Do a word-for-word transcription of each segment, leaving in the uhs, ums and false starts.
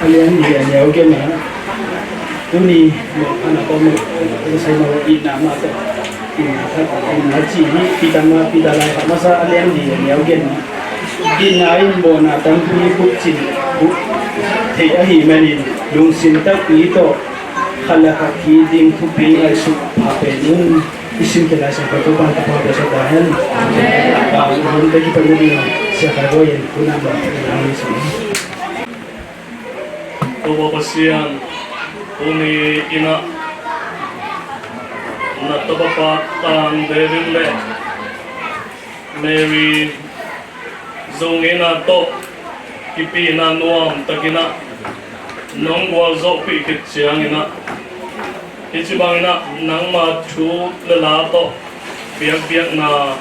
A lian ding a niau gen a, tuni mawh khat a kong mawh, a sai mawh itna mah tawh, itna khat, itna cih hi, Peter mah, Peter lai khat masa a lian ding a niau gen a, itna in mawhna tampi bukcin, buk theih ahih manin, lungsim takpi tawh khat le khat ki ding thupi ngaihsut pha pen un. I simte Lai Siangtho Topa'n thupha piaksak ta hen. Amen. Aa, hun te kipan ding Sia Khai Bawi in hun a mah in a hun sim. Topa Pasian, tuni in ah na tapa pa Tan David le Mary Zo ngeina tawh kipina nuamtakin ah nong gualzawhpih khit ciangin ah, hih ci bangin ah nangma thu le la tawh biakbiakna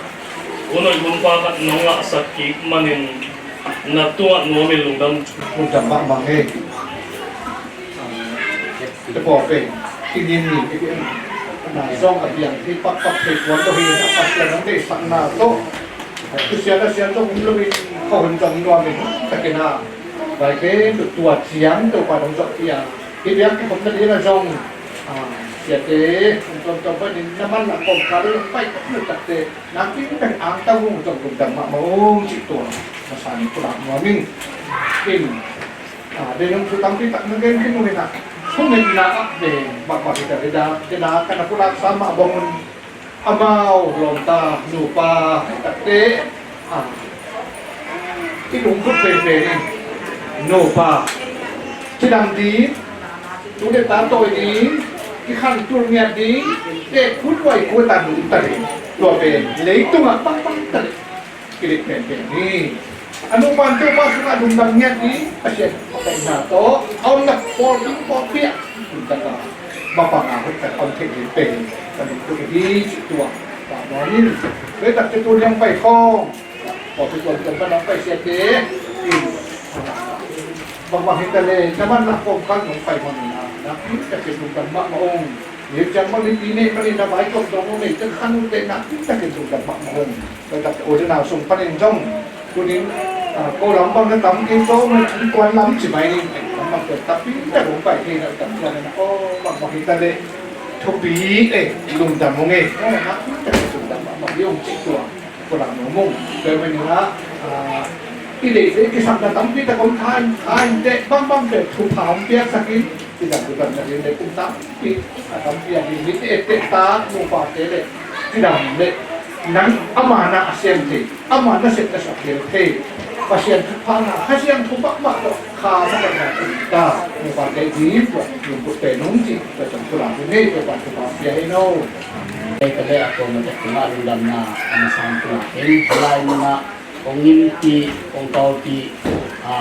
hun hoih hun pha khat nong ngahsak kik manin na tungah nuamin lungdam thu. Lungdam mahmah ngei. Te pawh pen i nin nin i biakna zong a biang thei pakpak thei kuan lo hi. A Pasian hong deihsakna tawh Pasian a sian zong um lo in, khuahun zong nuam in takin a vai khempeuh tua ciang Topa hong zawhpih a, i biak kikhopna ding a zong, a, siate hong tuamtuam panin na manlah kawmkal lo hong pai khop lo takte nakpi takin angtang hong zong lungdam mahmah ung cih tua masa in pulak nuam ing. In A, dei nong thu tampi tak na gen khin uh hi na. Thungetna ah pen bangmah hi ta hi da, dena ka na pulaksa mah bang un amau lawmta nupa hi takte, a, i lungkhut penpen in nupa cidam ding, tu le ta tawi ding, i khantul ngiat ding, te khut huai kua ta nung ta ding, tua pen leitungah bangmah ta ding. Kilik penpen hi. A nupa in Topa sungah lungdam ngiat ding, Pasian a paina tawh a omna pawlpi pawlpi ah lungdam a, mapang a hoih tak a om thei ding pen ka lungdam hi cih tua. Tua nuam in, tua tak ciang tu liang pai khawng pawlpi pawlpi pan a pai siate in, bangmah hi ta le na manlah kawmkal nong pai mah na, nakpi takin lungdam mahmah ung. Ni ciang bang nipi nei panin na vai kawm dong ung, nei ciang khan ung te nakpi takin lungdam mahmah ung. Tua tak u le nau sung panin zong tunin, a, ko lam bang na tam kei tawh, na innkuan lam ci mai ning, lam bang tua tapi na hong pai thei na tak ciang na, aw, bangmah hi ta le thupi e, lungdam ung e, aw, nakpi takin lungdam mahmah hi ung cih tua. Ko lam ung ung. Tua manin ah, a, i deih deih kisapna tampi tak om, tha in, tha in teh bangbang teh thupha hong piaksak in, i dam, i dam na ding le kum tampi a tampi a ding, mite etteh ta, nupate le kidam le nang ama na a sem thei, ama na sep na sak thei, Pasian thupha na, Kha Siangtho mahmah tawh kha mah na tum ta, nupate ding tua lungput pen ung cih tua cang kula hi nei, tua pan thupha pia hi no. Ei ka le a kuamah tek tungah lungdamna a na sang tungah kei, hih lai munah kong innpih, kong tawlpih, a,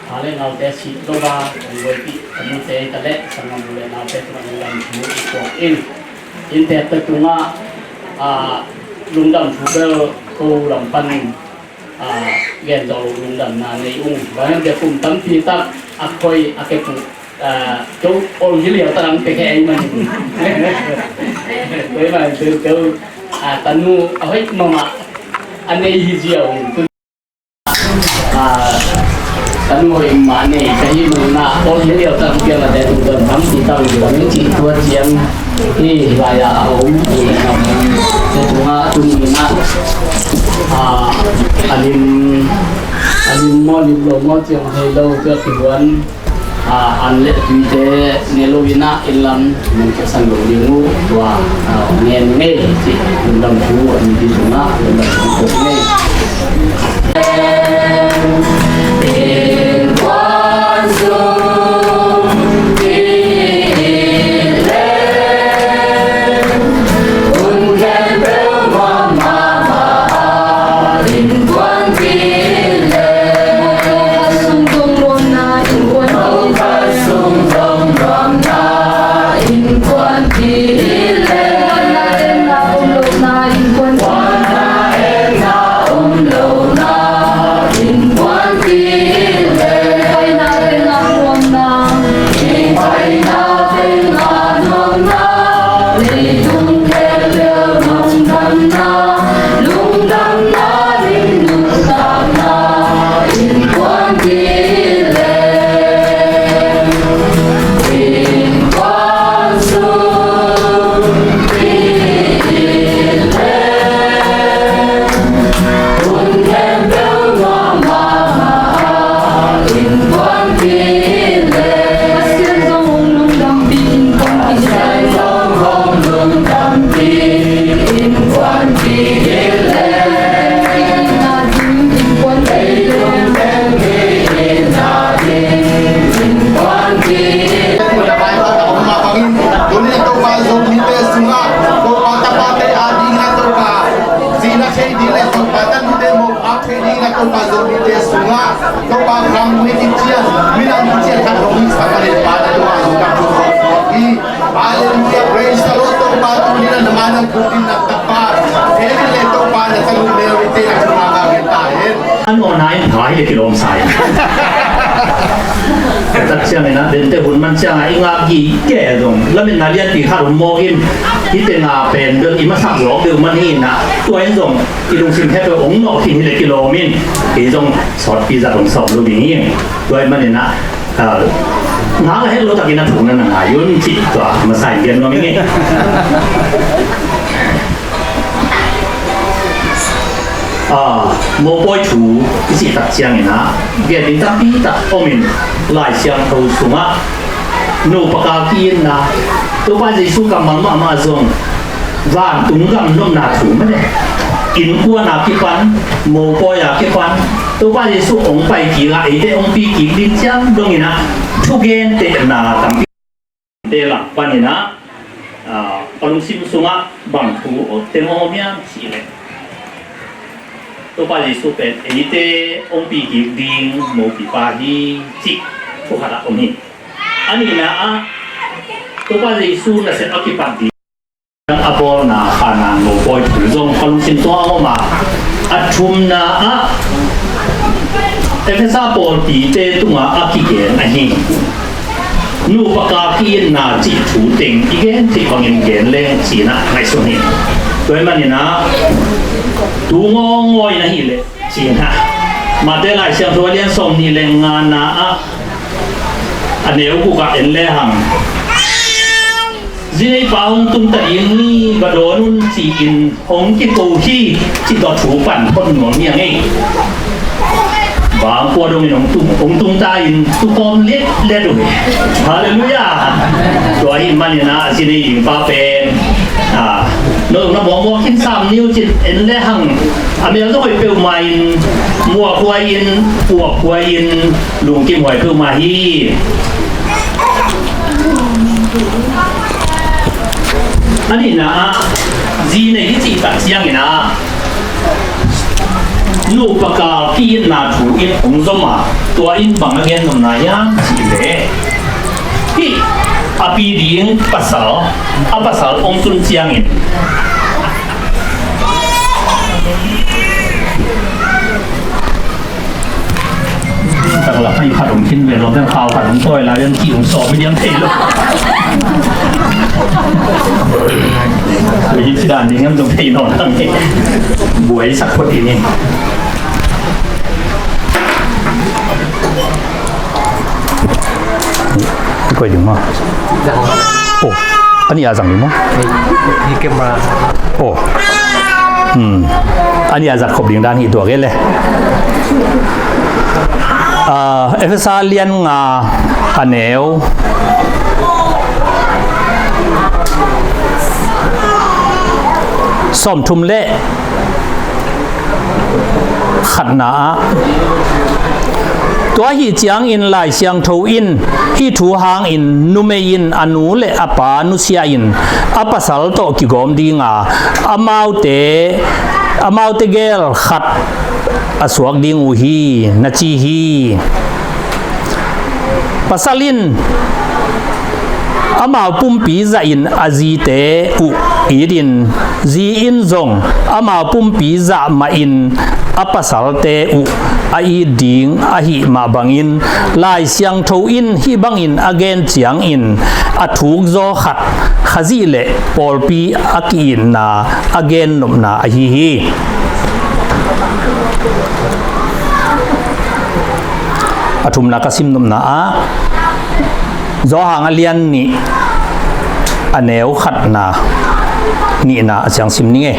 a le naute sih lo a kong guaipih ka nute ka le sanggam u le naute tungah lungdam thu i tuak in. Inntek tungah, a, lungdam thu bel ko lam pan, a, gen zo lo lungdamna nei ung. Bang hang kum tampi tak a khoi a kep uh, a, ko ol hi liau tak ang pek ei man. Koi man ko, ko, a, tanu a hoih mahmah a nei hi ziau. A, tanu hoih mah nei ka hih munah ol hi liau tak ang piang a te tung dam tampi tak lungdam ing cih tua ciang. Hih lai-ah a om, hih lai-ah a om. Hih tungah tuni-in ah, a, a lim, a lim maw, lim lo maw, ciang thei lo, ciang kihuan, a, an le tuite ne lo-in ah, inn lam nong kepsan lo ding uh, tua, a, ngen ngei, cih lungdam thu, a, mi tungah lungdam thu ko ngei. Topa Zomi te sungah Topa khang mi ti cian, mi nang ti cian khat dong hi. Sangkhat in pa na Topa Zomi ka tu ko hi. Hallelujah, praise the Lord. Topa tu ni na nama nang kutin na tapa. Hei le Topa na talu leo ite na tuna ka kita hen. An ona in phai le kilom sai. Ka tak ciang ina den te hun man ciang a inga gi ke dong. Lamin na lian pi khat um mo in. Hi te nga pen dong i masak lok deu man hi na. Tua in dong. I lungsim hepeuh ong nawh khin hi le kilawm in, kei zong sawtpi zat ong sawm lo ding hi. Tua ahih manin ah, ah, ngak a het lo takin a thu na na ngai un cih tua masa in gen nuam ing ei. Ah, mopawi thu i cih tak ciangin ah, gen ding tampi tak om in Lai Siangtho sungah nupa ka ki-itna, Topa Jesu kammal mahmah zong vantung gam nopna thu mah le, innkuan a kipan, mopawi a kipan, Topa Jesu hong pai kik a, eite hong pi kik ding ciang dongin ah, thugentehna tampi te lak panin ah, ah, ka lungsim sungah bang thu teng om hiam cih leh, Topa Jesu pen eite hong pi kik ding mopipa hi cih thu khat ah om hi. A nihna ah, Topa Jesu nasep a kipat ding a bawlna Kanaan mopawi thu zong ka lungsim tungah a om a, a thumna ah Efesa pawlpite tungah a kigen ahi nupa ka ki-itna cih thu teng i gen theih bangin gen leng ci-in ah ngaihsun hi. Tua ahih manin ah tu ngawngaw in ahih leh ci-in ah Mate Lai Siangtho a lian sawmnih le ngana ah a neu guk ah en lehang, zinei pa hong tung ta ding hi, va dawn un ci-in hong kiko hi, cih tawh thu pan phot nuam hi a ngei. Bang kua dongin hong tung, hong tung ta in tu kawm letlet uh hi. Halleluiah. Tua ahih manin ah zinei ding pa pen, ah, no na mawkmawk khin sam ni uh cin en lehang, a mel zong hoih peuhmah in, muakhuai in, puakhuai in, lungkimhuai peuhmah hi. A nihna ah, zi nei i cih tak ciangin ah, nupa ka ki-itna thu in hong zom a, tua in bang a gen nopna hiam cih leh, hih a pi ding pasal, a pasal hong tun ciangin, tak lak a i khat hong khin ve lo, den khau khat hong tawi lai, den ki hong sawm i diam thei lo. Ui, hi ci dan ding hiam zong thei nawn tang hi. Buai sak phot i ni. Koi ding maw? Oh, a nih a zang ding maw? Hi camera. Oh. Hmm. A nih a zat khop ding dan hi tua ke le. Ah, Efesa lian nga a neu sawmthum le khatna ah, tua ahi ciangin Lai Siangtho in hih thu hangin numei in a nu le a pa nusia in a pasal tawh kigawm ding a, amaute, amaute gel khat a suak ding uh hi, na ci hi. Pasal in amau pumpi zahin a zite uh it in, zi in zong amau pumpi zah mahin a pasalte uh a it ding ahih mah bangin, Lai Siangtho in hih bangin a gen ciangin a thukzaw khat, Khazih le pawlpi a ki-itna a gennopna ahi hi. A thumna ka simnopna ah, Johan a lian nih a neu khatna nihna a ciang sim ning e.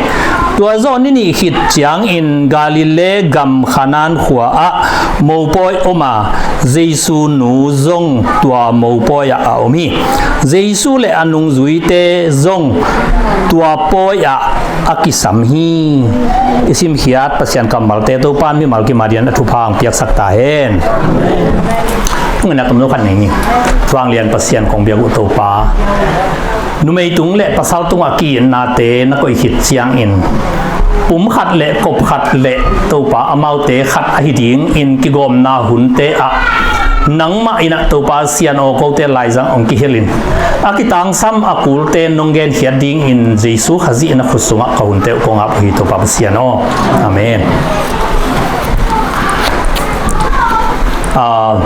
Tua zawh ni nih khit ciangin Galilee gam Kanaan khua ah mopawi om a, Jesu nu zong tua mopawi ah a om hi. Jesu le a nungzuite zong tua pawi ah a kisam hi. I simkhiat Pasian kammalte Topa mimal kim a dian a thupha hong piaksak ta hen. Ngenak tam lo khat nei ni. Vanglian Pasian kong biak uh Topa, numei tung le pasal tungah ki-itnate na koih khit ciangin pum khat le kop khat le Topa amaute khat ahi dingin kigawmna hunte ah nangmah in ah Topa Sian aw kote laizang hong kihel in, a kitangsam a kulte nong genkhiat dingin Jesu Khazih na khut sungah ka hunte uh kong ap uh hi Topa Pasian aw. Amen. Ah,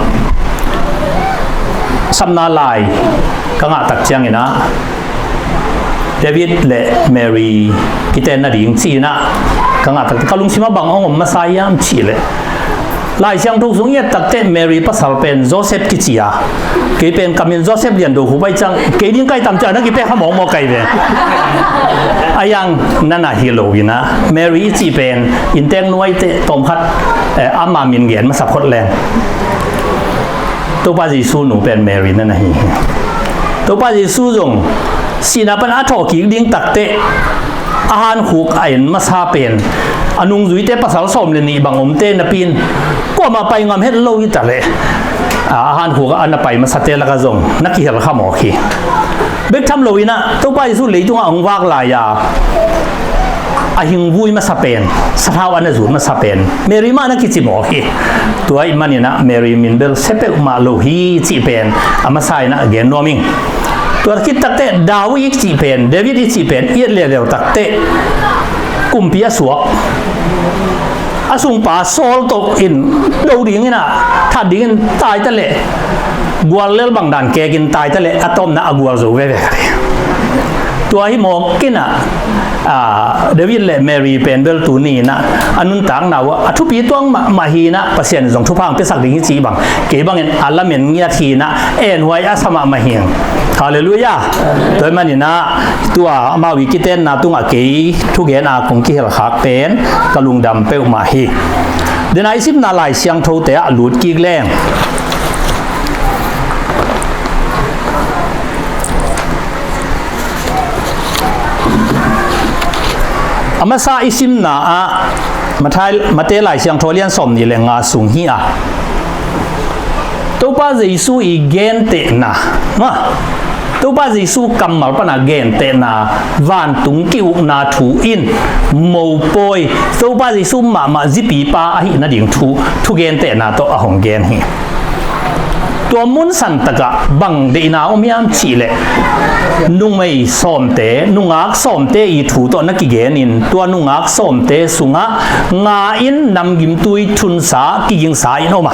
Samna lai ka ngah tak ciangin ah David le Mary kiten nading ci-in ah ka ngah tak, ka lungsim ah bang hong om masa hiam cih leh, Lai Siangtho sung i et tak teh Mary pasal pen Joseph kici a, kei pen ka min Joseph Lian Do Hu pai ciang kei ding kai tam ciang na kipia kha mawkmawk kai ve. A yang nana hi lo in ah Mary i cih pen inntek nuai teh tawmkhat, eh, ama min gen masa phot leng Topa Jesu nu pen Mary na na hi hi. Topa Jesu zong sihna pan a thawhkik ding tak teh a hankhuk a en masa pen a nungzuite pasal sawm le nih bang omte napi in kuamah pai ngam het lo hi ta leh, a hankhuk a na pai masate lakah zong na kihel kha mawk hi. Bek tham lo in ah Topa Jesu leitungah hong vak lai-a a hing vui masa pen, sathau a na zut masa pen Mary mah na kici mawk hi. Tua ahih manin ah Mary min bel sia peuhmah lo hi cih pen a masa in ah gen nuam ing. Tua khit tak teh David i cih pen, David i cih pen i et leuleu tak teh kumpi a suak, a sungpa Saul tawh in do dingin ah that dingin tai ta leh, gual lel bang dan kekin tai ta leh a tawpna a gual zo veve ka hi. Tua hi mawk in ah, ah, David le Mary pen bel tuni in ah a nuntakna uh ah a thupi tuang mahmah hi in ah Pasian in zong thupha hong piasak ding hi cih bang kei bangin a lamen ngiat hi in ah enhuai a sa mahmah hi. Halleluiah. Tua ahih manin ah tua amau i kitenna tungah kei thugen a kong kihel khak pen ka lungdam peuhmah hi. Dena i simna Lai Siangthote ah lut kik leng, a masa i simna ah Matthai, Matthai Lai Siangtho lian sawm nih le nga sung hi a, Topa Jesu i gentehna, ma, Topa Jesu kammal pana gentehna, vantung ki-ukna thu in mopawi, Topa Jesu mahmah zipipa ahih nading thu, thu gentehna tawh a hong gen hi. Tua mun santakah bang deihna om hiam cih leh, numei sawmte, nungak sawmte i thu tawh na kigenin, tua nungak sawmte sungah nga in namgimtui thunsa, kigingsa in om a,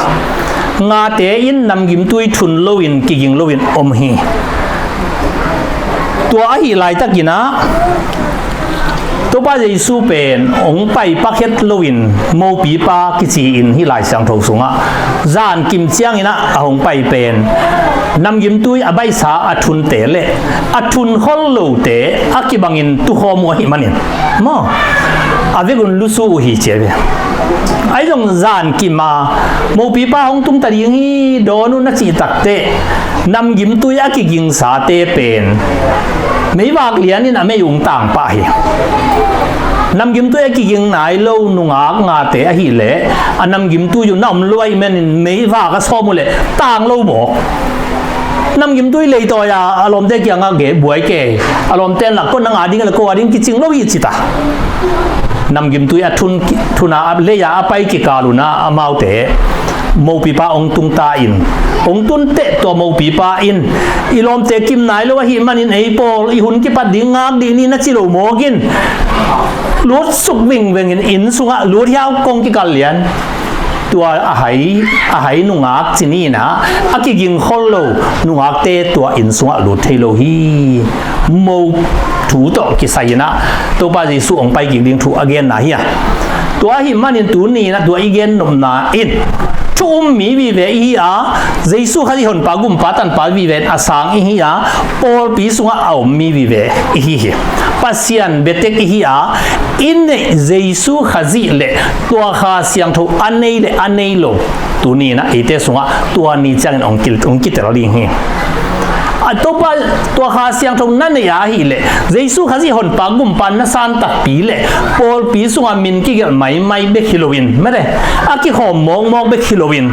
ngate in namgimtui thun loin kiging loin om hi. Tua ahih laitakin ah Topa Jesu pen hong pai pakhet loin mopipa kici-in hih Lai Siangtho sungah zankim ciangin ah a hong pai pen namgimtui a baihsa a thunte le a thun khol lote a kibangin tukhawm uh ahih manin, maw, a vekun lusu uh hi ci a ve. Ahi zong zankim a mopipa hong tung ta ding hi, dawn un na cih takteh namgimtui a kigingsate pen meivak lianin a mei ung tang pah hi. Namgimtui a kiging nai lo nungak ngate ahileh a namgimtui uh na om lua ahih manin meivak a sawm uhleh tang lo mawk. Namgimtui leitawi a a lawmte kiangah ge buai kei, a lawmte in lak ko na nga ding le ko a ding kicing lo hi ci ta. Namgimtui a thun, thun a lei-a a pai kikal un ah amaute mopipa hong tung ta in, hong tun teh tua mopipa in i lawmte kim nai lo ahih manin ei pawl i hun kipat ding ngak dih ni na ci lo mawk in lut suk vingveng in inn sungah lut hiau kong kikal lian. Tua a hai, a hai nungak ci ni in ah a kiging khol lo nungakte tua inn sungah lut thei lo hi. Mo thu tawh kisai in ah Topa Jesu hong pai kik ding thu a genna hi a. Tua ahih manin tuni in ah tua i gen nopna in thu um mi vive i hi a, Jesu Khazih honpa gumpa tanpa vive in a sang i hi a, pawlpi sungah a om mi vive i hi hi. Pasian biatek i hi a, i neih Jesu Khazih le tua Kha Siangtho a nei le a nei lo tuni in ah eite sungah tua ni ciangin hong kil, hong kitel ding hi. A Topa, tua Kha Siangtho na neih a ahileh Jesu Khazih honpa gumpa na san takpi le pawlpi sungah min kigelh maimai bek hi loin, mete, a kikhawm mawkmawk bek hi loin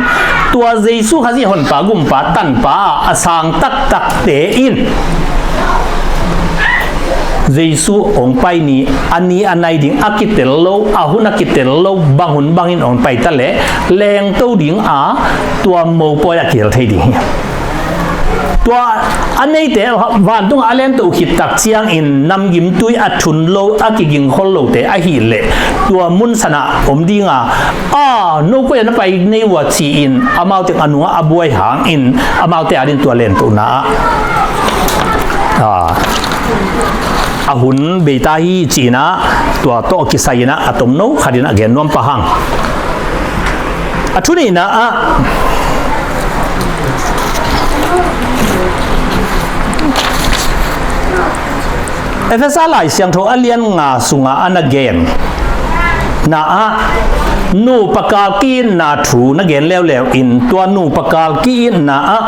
tua Jesu Khazih honpa gumpa tanpa a sang taktakte in Jesu hong pai ni, a ni a nai ding a kitel lo, a hun a kitel lo, bang hun bangin hong pai ta leh, lengto ding a, tua mopawi ah kihel thei ding hi. Tua a neite vantungah a lengto khit tak ciangin namgimtui a thun lo, a kigingkhol lote ahih leh, tua mun sanah om ding a, a, no koi ah na pai nei uh a ci-in, amaute a nungah a buai hangin, amaute adin tua lentona ah, a, a hun bei ta hi ci-in ah, tua tawh kisai-in ah, a tomno khat in ah gen nuam pah hang. A thu nihna ah, Efesa Lai Siangtho a lian nga sungah a na gen na ah, nupa kal ki-itna thu na gen leuleu in, tua nupa kal ki-itna ah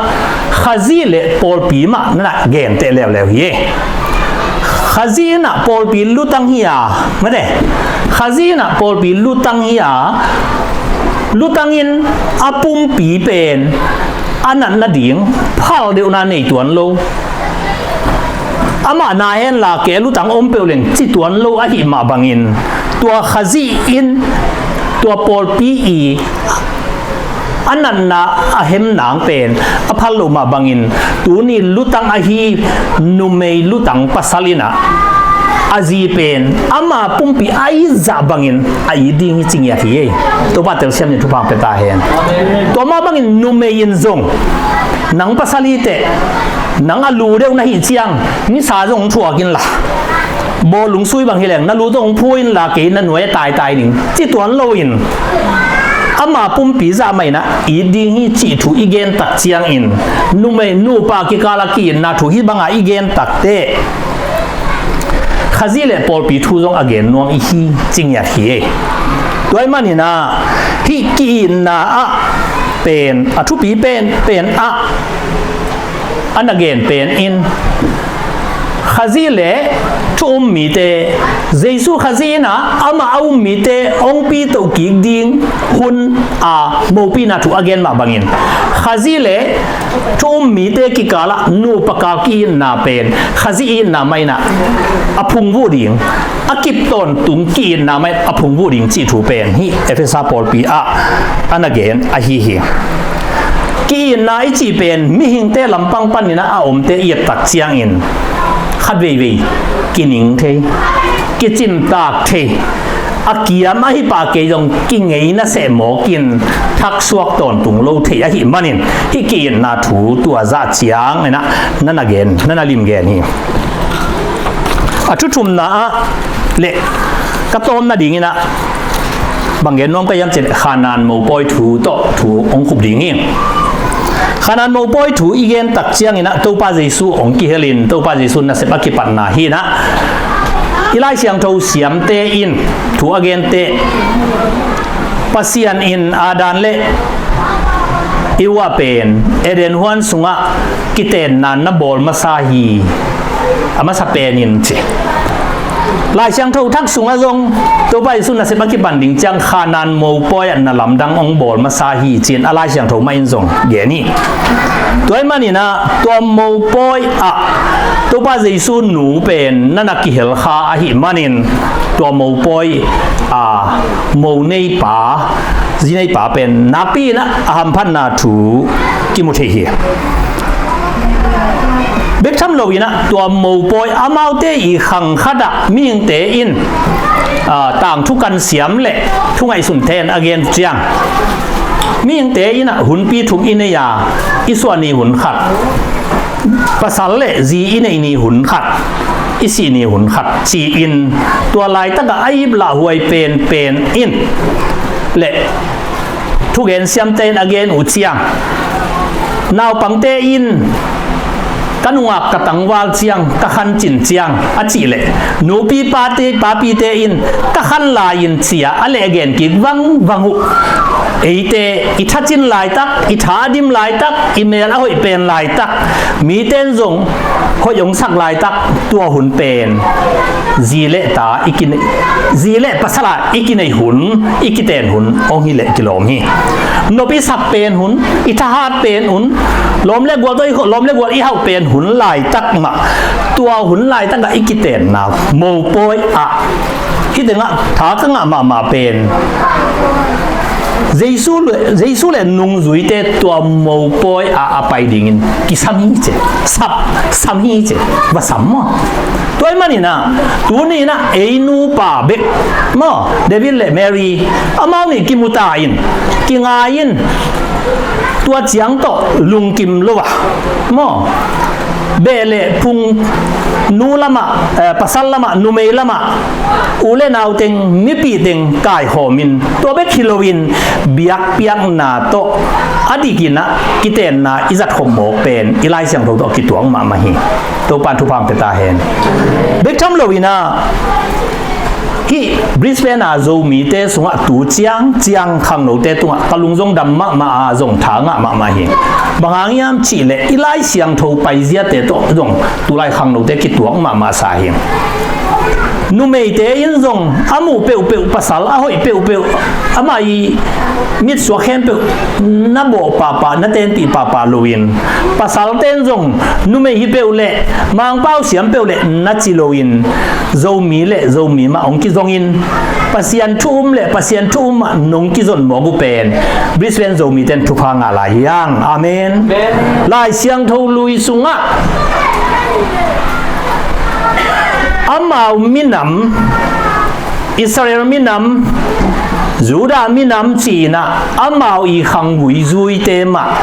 Khazih le pawlpi mah na na genteh leuleu hi. Khazih in ah pawlpi lutang hi a, mate, Khazih in ah pawlpi lutang hi a, lutang in a pumpi pen a natna ding phal deuhna nei tuan lo. Amah na henla kei lutang om peuh leng ci tuan lo ahih mah bangin, tua Khazih in tua pawlpi i a natna a hem nang pen a phal loh mah bangin, tuni lutang ahi numei lutang pasal in ah, a zi pen ama pumpi a it zah bangin a it ding hi ci ngiat hi. Ei, Topa telsiam ni, thupha pia ta hen. Tua mah bangin numei in zong nang pasal hi teh, nang a lu deuh na hih ciang nisa zong thuak inla, bawlung sui bang hi leng na lu zong phu inla, kei na nuai a taitai ning ci tuan loin, ama pumpi zah mah in ah it ding hi cih thu i gen tak ciangin, numei nupa kikal a ki-itna thu hih banga i gen tak teh, Khazih le pawlpi thu zong a gen nuam i hi ci ngiat hi. Ei, tua ahih manin ah, hih ki-itna ah pen a thupi pen pen ah a na gen pen in, Khazih le thu um mite, Jesu Khazih in ah amah a um mite hong pito kik ding hun a mopihna thu a gen mah bangin, Khazih le thu um mite kikal ah nupa kal ki-itna pen Khazih itna mah in ah a phungvuh ding, a kip tawntung ki-itna mah in a phungvuh ding cih thu pen hih Efesa pawlpi ah a na gen ahi hi. Ki-itna i cih pen mihingte lampang panin ah a omte i et tak ciangin, khat veivei kining thei, kicimtak thei, a kiam ahi pah kei zong kingeina seh mawkin thaksuak tawntung lo thei ahih manin, hih ki-itna thu tua zah ciangin ah na na gen, na na lim gen hi. A thu thumna ah le ka tawm nadingin ah bang gen nuam ka hiam cih leh, Khanaan mopawi thu tawh thu hong khup ding hi. Khanaan mopawi thu i gen tak ciangin ah Topa Jesu hong kihelin, Topa Jesu nasep a kipatna hi in ah, i Lai Siangtho siamte in thu a gente, Pasian in Adam le Eva pen Eden huan sungah kitenna na bawl masa hi, a masa pen in ci. Lai Siangtho thak sungah zong Topa Jesu nasep a kipan ding ciang Khanaan mopawi ah na lamdang hong bawl masa hi ci-in a Lai Siangtho mah in zong gen hi. Tua ahih manin ah tua mopawi ah Topa Jesu nu pen na na kihel kha ahih manin, tua mopawi a mo neipa, zi neipa pen nakpi in ah a hamphatna thu kimu thei hi. Bek tham loin ah tua mopawi amaute i khang khat ah mihingte in, a, tangthu kan siam le thu ngaihsun ten a gen ciang, mihingte in ah hunpi thum i nei a, i suah ni hun khat, pasal le zi i neih ni hun khat, i sih ni hun khat ci-in, tua laitak ah a ip lahhuai penpen in le thugen siamte in a gen uh ciang, naupangte in ka nungak ka tangval ciang, ka khancin ciang a cih leh, nupi pate, papite in ka khan lai-in ci-a a lehgen kik vangvang uh. Eite i thacin laitak, i tha a dim laitak, i mel a hoih pen laitak, mite in zong hoih hong sak laitak, tua hun pen zi le ta i kinei, zi le pasal a i kinei hun, i kiten hun hong hi leh kilawm hi. Nop i sak pen hun, i thahat pen hun, lawm le gual tawh i, lawm le gual i hauh pen hun laitak mah, tua hun laitak ah i kitenna mopawi ah, hih tengah tha ka ngah mahmah pen Jesu le, Jesu le nungzuite tua mopawi ah a pai dingin kisam hi ci, sap, sam hi ci, va sam maw. Tua ahih manin ah, tuni in ah ei nupa bek maw, David le Mary, amau nih kimu ta in, kingai in, tua ciang tawh lungkim lo a maw, beh le phung, nu lamah, eh, pasal lamah, numei lamah, u le nau teng, mipi teng kaikhawm in, tua bek hi loin biakpiakna tawh a dik in ah kitenna i zatkhop mawk pen i Lai Siangtho tawh kituak mahmah hi. Topa'n thupha hong pia ta hen. Bek tham lo in ah, hih Brisbane a Zomite sungah tu ciangciang khangnote tungah ka lung zong dam mahmah a, zong tha ngah mahmah hi. Bang hang hiam cih leh i Lai Siangtho paiziate tawh zong tulai khangnote kituak mahmah sa hi. Numeite in zong a muh peuhpeuh, pasal a hoih peuhpeuh, amah i mitsuak khempeuh na bawh pahpah, na tenpih pahpah loin, pasalte in zong numei hi peuh leh, Mangpau siam peuh leh na ci loin, Zomi le Zomi mah hong kizongin, Pasian thu um le Pasian thu um mah nong kizon mawk uh pen Brisbane Zomite in thupha ngah lai hi hang. Amen. Amen. Lai Siangtho lui sungah amau minam, Israel minam, Judah minam ci-in ah amau i khanggui zuite mah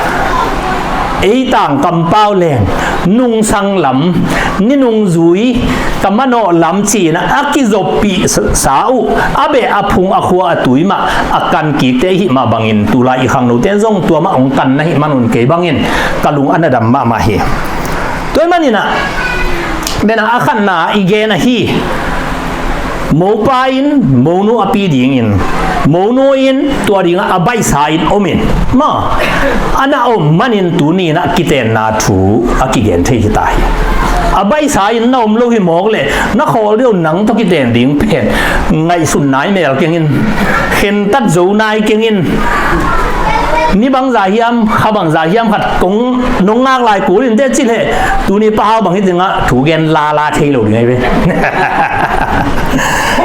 ei tang kampau leng, nungsang lam, ni nungzui ka manawh lam ci-in ah a kizoppih sa uh, a beh a phung a khua a tui mah a kan kikte i hih mah bangin, tulai i khangnote in zong tua mah hong kan na hih manun kei bangin ka lung a na dam mahmah hi. Tua ahih manin ah, beh na a khatna i gen ahi, mopa in monu a pi dingin, monu in tua dingah a baihsa in om in, maw, a na om manin tuni in ah kitenna thu a kigen thei hi ta hi. A baihsa in na om lo hi mawk leh, na khawl deuh nang tawh kiten ding pen ngaihsun nai mel keng in, khentat zo nai keng in, ni bangzah hiam, kha bangzah hiam khat kong nong ngak lai kul in teh cih leh, tuni Pa Hau bang hi dingah thu gen lala thei lo ding ahi ve.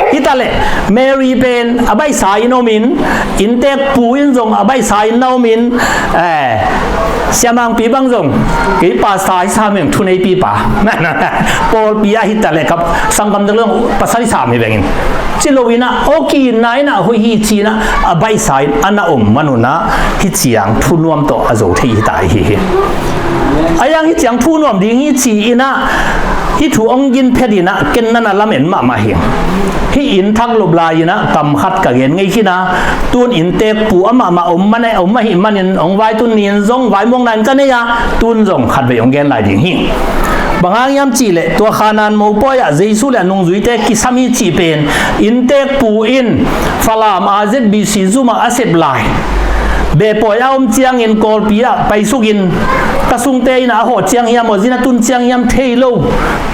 Hi ta leh, Mary pen a baihsa in om in, innteekpu in zong a baihsa in na om in, eh, Sia Mangpi bang zong, kei pastor hi sam ing, thuneipi pa. Pawlpi ah hi ta leh ka sanggam dang zong pasal hi sam hi beng in. Ci lo in ah, aw ki-itna in ah hoih hi ci-in ah, a baihsa in a na om manun ah, hih ciang thu nuam tawh a zo thei hi ta hi hi. A yang hih ciang thu nuam ding hi ci-in ah, hih thu hong gin phet in ah, ken na na lamen mahmah hi. Hih inn thak lop lai in ah, kam khat ka gen ngei khin a, tun innteekpu amah mah om man, om ahih manin, hong vaitun ni-in zong vaimuang na-in ka nei a, tun zong khatvei hong gen lai ding hi. Bang hang hiam cih leh, tua Khanaan mopawi ah Jesu le a nungzuite kisam hi cih pen, innteekpu in Falam a Z B C zum ah a sep lai, beh pawi a om ciangin Kawlpi ah paisuk in, ka sungte in ah a hawh ciang hiam, aw zin a tun ciang hiam thei lo.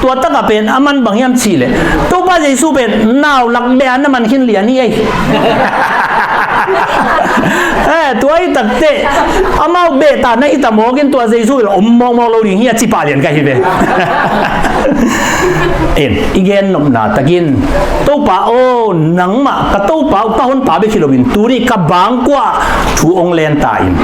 Tua tak ah pen a man bang hiam cih leh, Topa Jesu pen nau lak beh a na man khin lian hi ei. Eh, tua hi takteh, amau beh ta na hi ta mawk in, tua Jesu in om mawkmawk lo ding hi a ci pah lian ka hi ve. En, i gen nopna takin, Topa aw, nangmah ka Topa uh, ka honpa bek hi loin, tuni ka bangkua thu hong len ta in,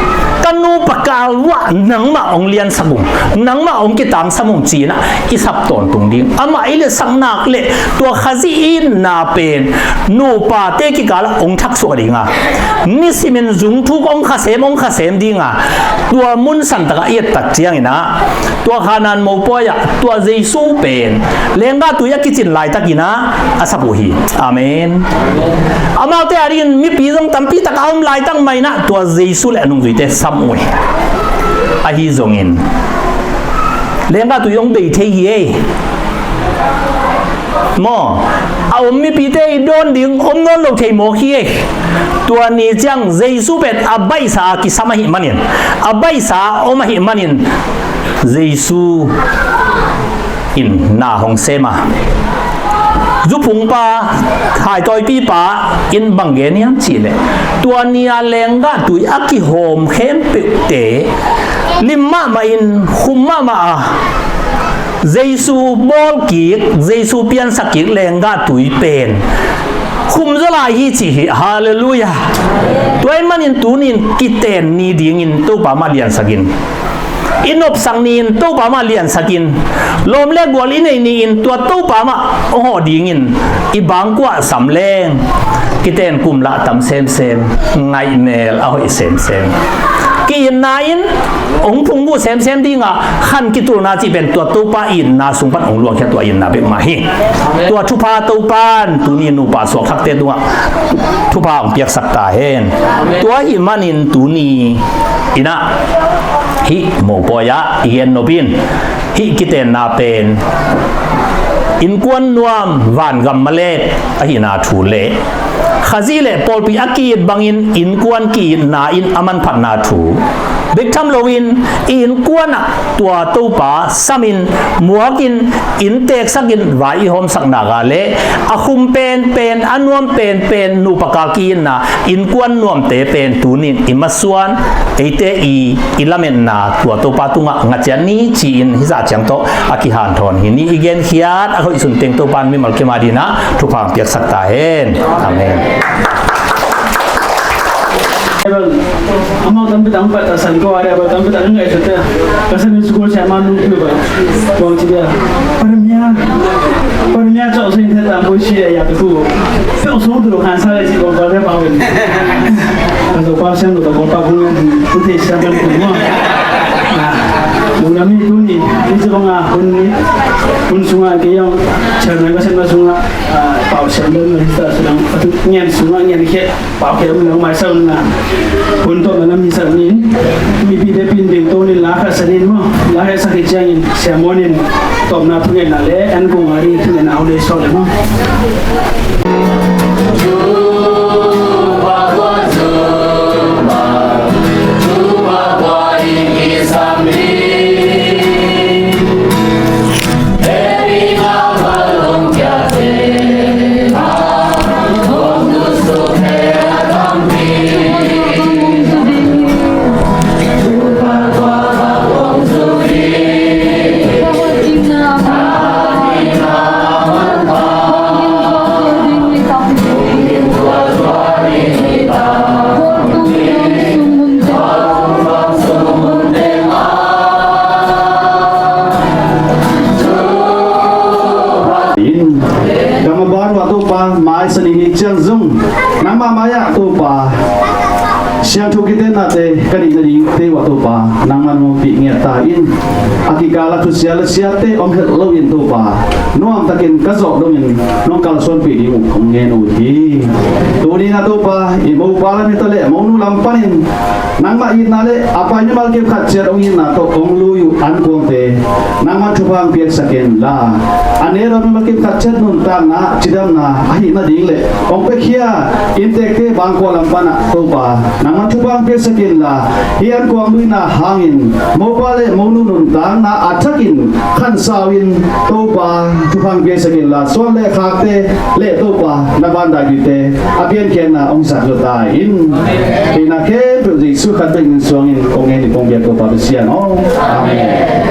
ka nupa kal uah nangmah hong liansak ung, nangmah hong kitangsam ung ci-in ah i sap tawntung ding. Amah i liatsak nak leh, tua Khazih itna pen nupate kikal ah hong thaksuah ding a, nisimin zungthuk hong khasem, hong khasem ding a, tua mun santak ah i et tak ciangin ah, tua Khanaan mopawi ah tua Jesu pen lenggah tui a kicin laitakin ah a sap uh hi. Amen. Amaute a dingin mipi zong tampi tak a om laitak mah in ah, tua Jesu le a nungzuite sam uh hi. Ahi zongin lenggah tui hong bei thei hi ei. Maw, a om mipite i dawn ding om nawn lo thei mawk hi ei. Tua ni ciang Jesu pen a baihsa a kisam ahih manin, a baihsa a om ahih manin, Jesu in na hong sem a, Zuphungpa, haitawipipa in bang gen hiam cihleh, tua ni-a lenggah tui a kihawm khempeuhte lim mahmah in, khum mahmah a, Jesu bawl kik, Jesu piansak kik lenggah tui pen khum zaw lai hi ci hi. Halleluiah. Tua ahih manin tuni-in kiten ni dingin Topa mah liansak in, i nopsak ni-in Topa mah liansak in, lawm le gual i nei ni-in tua Topa mah hong hawh dingin i bangkuah sam leng, kiten kum lah tam semsem, ngaihmel a hoih semsem. Ki-itna in hong phungguh semsem ding a, khan kitulna cih pen tua Topa itna sung pan hong luangkhia tua itna bek mah hi. Tua thupha Topa in tuni nupa suakthakte tungah thupha hong piaksak ta hen. Tua ahih manin tuni in ah, hih mopawi ah i gen nop in, hih kitenna pen innkuan nuam, vangam malek ahihna thu le Khazih le pawlpi a ki-it bangin innkuan ki-itna in a manphatna thu bek tham loin, i innkuan ah tua Topa samin, muakin, innteeksakin vai i hawmsak nak a le a khum penpen, a nuam penpen nupa kal ki-itna, innkuan nuamte pen tuni-in i masuan, eite i, i lametna tua Topa tungah ngaciat ni ci-in hih zah ciang tawh a kihanthawn hi. Ni i genkhiat a hoih sun teng Topa in mimal kim a dingin ah thupha hong piaksak ta hen. Amen. Amau tampi tak hong pattahsan ko a, a tampi tak hong ngaihsut a, ka Sunday school siamah nu piu ba, kuang ci dia, Paramia, Paramia cawh sing the tam boi si a yak tu, peuh sung tu lo khan sa le ci kuang pa le pau in. Ka zo pa siam lo ka kuang pa kung tu thei siam kan tu mo. Lungdam hi. Tuni ni ci bang a hun ni, hun sung a kei zong chairman ka sem na sung a, pau siam lo na hi ta sung a, ngen sung a ngen khia. Pau kei a mi lawng mai sa un na. Hun tawpna lam hi sa un in, mipite pin ding to nin la khat sa nin maw, la khat sa khit ciangin Sia Muan in tawpna thungetna le an kong a ding thungetna hong lei suak le maw. In, ka maban uh ah Topa, maisan ing hi ciang zong, nangmah mai-ah Topa, siangtho kitennate ka neih nadingte uh ah Topa, nangman hong ompih ngiat ta in. A kikal a thusia le siate om het loin Topa, nuamtakin ka zawh dongin nong kalsuanpih ding uh kong ngen uh hi. Tuni-in ah Topa, i mopa lam hi ta leh monu lam panin nangmah itna le a pai mimal kip khat ciat hong itna tawh hong lui uh ankuangte nangman thupha hong piaksak inla, a ne dawn mimal kip khat ciat nuntakna, cidamna ahih nading le hong piakhia innteekte bangkua lam panah Topa nangman thupha hong piaksak inla, hih ankuang luina hangin mopa le monu nuntakna a thakin khansau in Topa thupha hong piaksak inla, suan le khakte le Topa na vandaipite a piankhiatna hong sak zo ta in. Hihna khempeuh Jesu khat bek min suangin kong ngen hi kong biak Topa Pasian aw. Amen.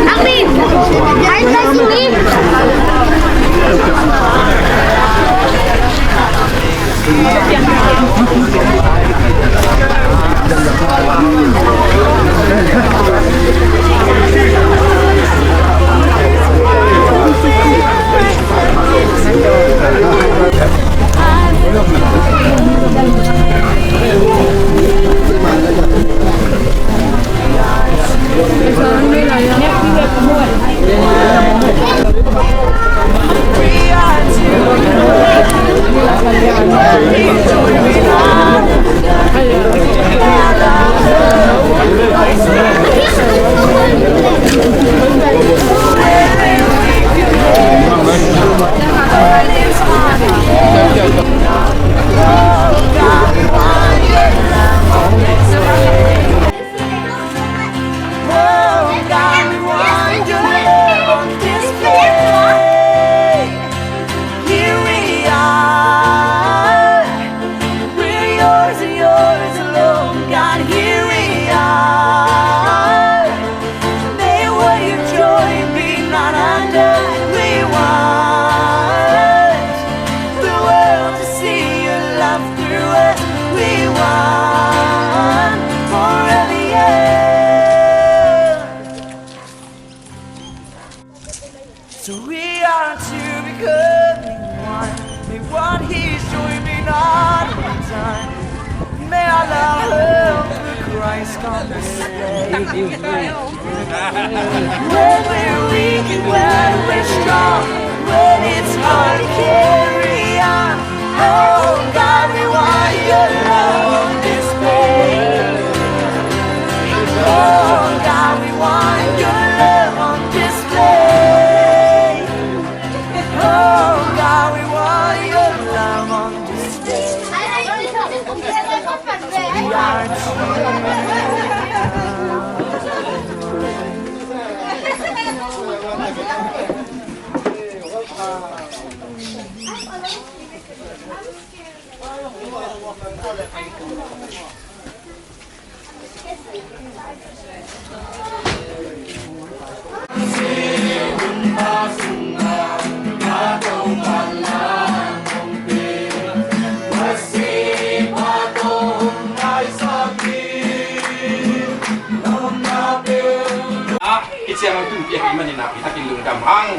Amin. Are you blessing me? Oh, God, we want your love on display. Here we are. We're yours and yours alone. God, here we are. May what you join be not undone. We want the world to see your love through us. We want forever young. So we are to becoming one. May what he's doing be not undone. May our love for Christ come this way. When we're weak and when we're strong, when it's hard to carry on. Oh God, we want your love on display. Oh God, we want your love on display. Oh God, we want your love on display. We are Ah, i ciang a tun piak i manin a pi takin lungdam hang.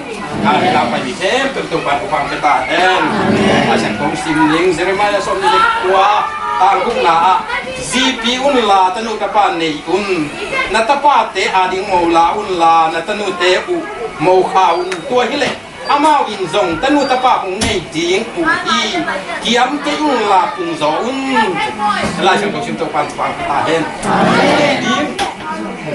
Ka hi lau pai mi khempeuh Topa'n thupha pia ta hen. A siang kong sim ding Jeremiah sawmnih le kua, tang gukna ah, zipi unla tanu tapa nei un. Na tapate ading mo la unla na tanute uh mo kha un. Tua hileh amau in zong tanu tapa hong nei ding uh hi. Kiam kei unla pung zaw un. Lai Siangtho sim Topa'n thupha pia ta hen. Nei ding,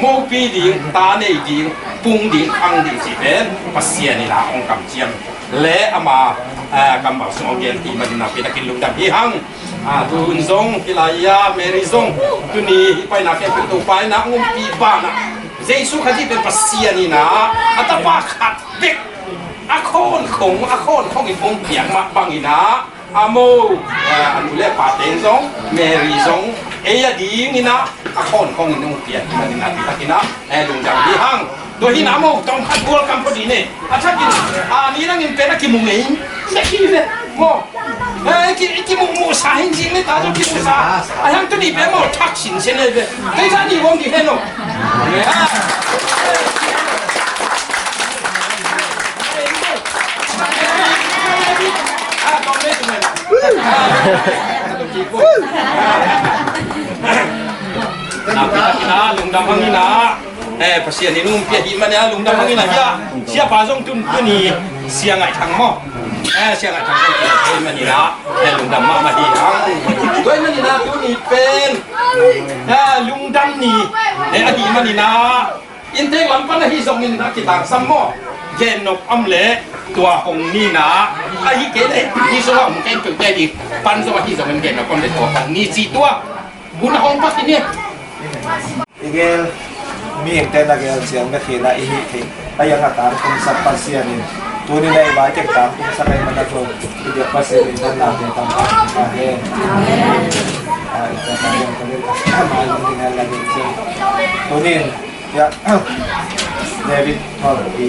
mopi ding, ta nei ding, pung ding, khang ding cih pen Pasian in a hong kamciam le ama, eh, kammal sung a gen hi manin a pi takin lungdam hi hang. Ah, tu hun zong hih lai-ah Mary zong tuni hih paina khempeuh Topa in a hong ompih banah Jesu Khazih pen Pasian in a, a tapa khat bek a khawnkhong, a khawnkhong in hong piak mah bangin a, a mo, eh, a nu le a pa teng zong, Mary zong, ei a dingin a, a khawnkhong in hong piak hi manin a pi takin a, eh, lungdam hi hang. Tua hi na mo, tawm khat bual kam pawh ding ne. A thakin, a ni dangin pen a kimu ngei. Na ki le, mo. Eh, ki, kimu, mu sa hin zing le ta zong kimu sa. A hang tu ni pen mo, thak sin se ne ve. Kei sa ni wong di hen lo. Na, lungdam hang in a. Eh, Pasian in hong ompih ahih manin a lungdam hang in a hia. Siapa zong tun, tuni Sia Ngaih Thang maw. Eh, siang a thang ko kei manin ah, eh, lungdam mahmah hi hang. Tua ahih manin ah tuni pen, eh, lungdam ni, eh, ahih manin ah, inntek lam pan ahi zongin ah kitangsam maw, gen nop om leh tua hong ni in ah, ahih kei leh hih sungah hong khempeuh te ding pan zong ahi zongin gen nop om leh tua hong ni ci tua hun a hong pak hi ni. I gel, mihingte na gel ciang bek hi in ah i hih theih a, i ang a tangtungsak Pasian in tuni in ah i vai teng tangtungsak ahih manin ah tua i biak Pasian in thanna pia tampi ta hen. Tuni in, ya, David Thawngpi,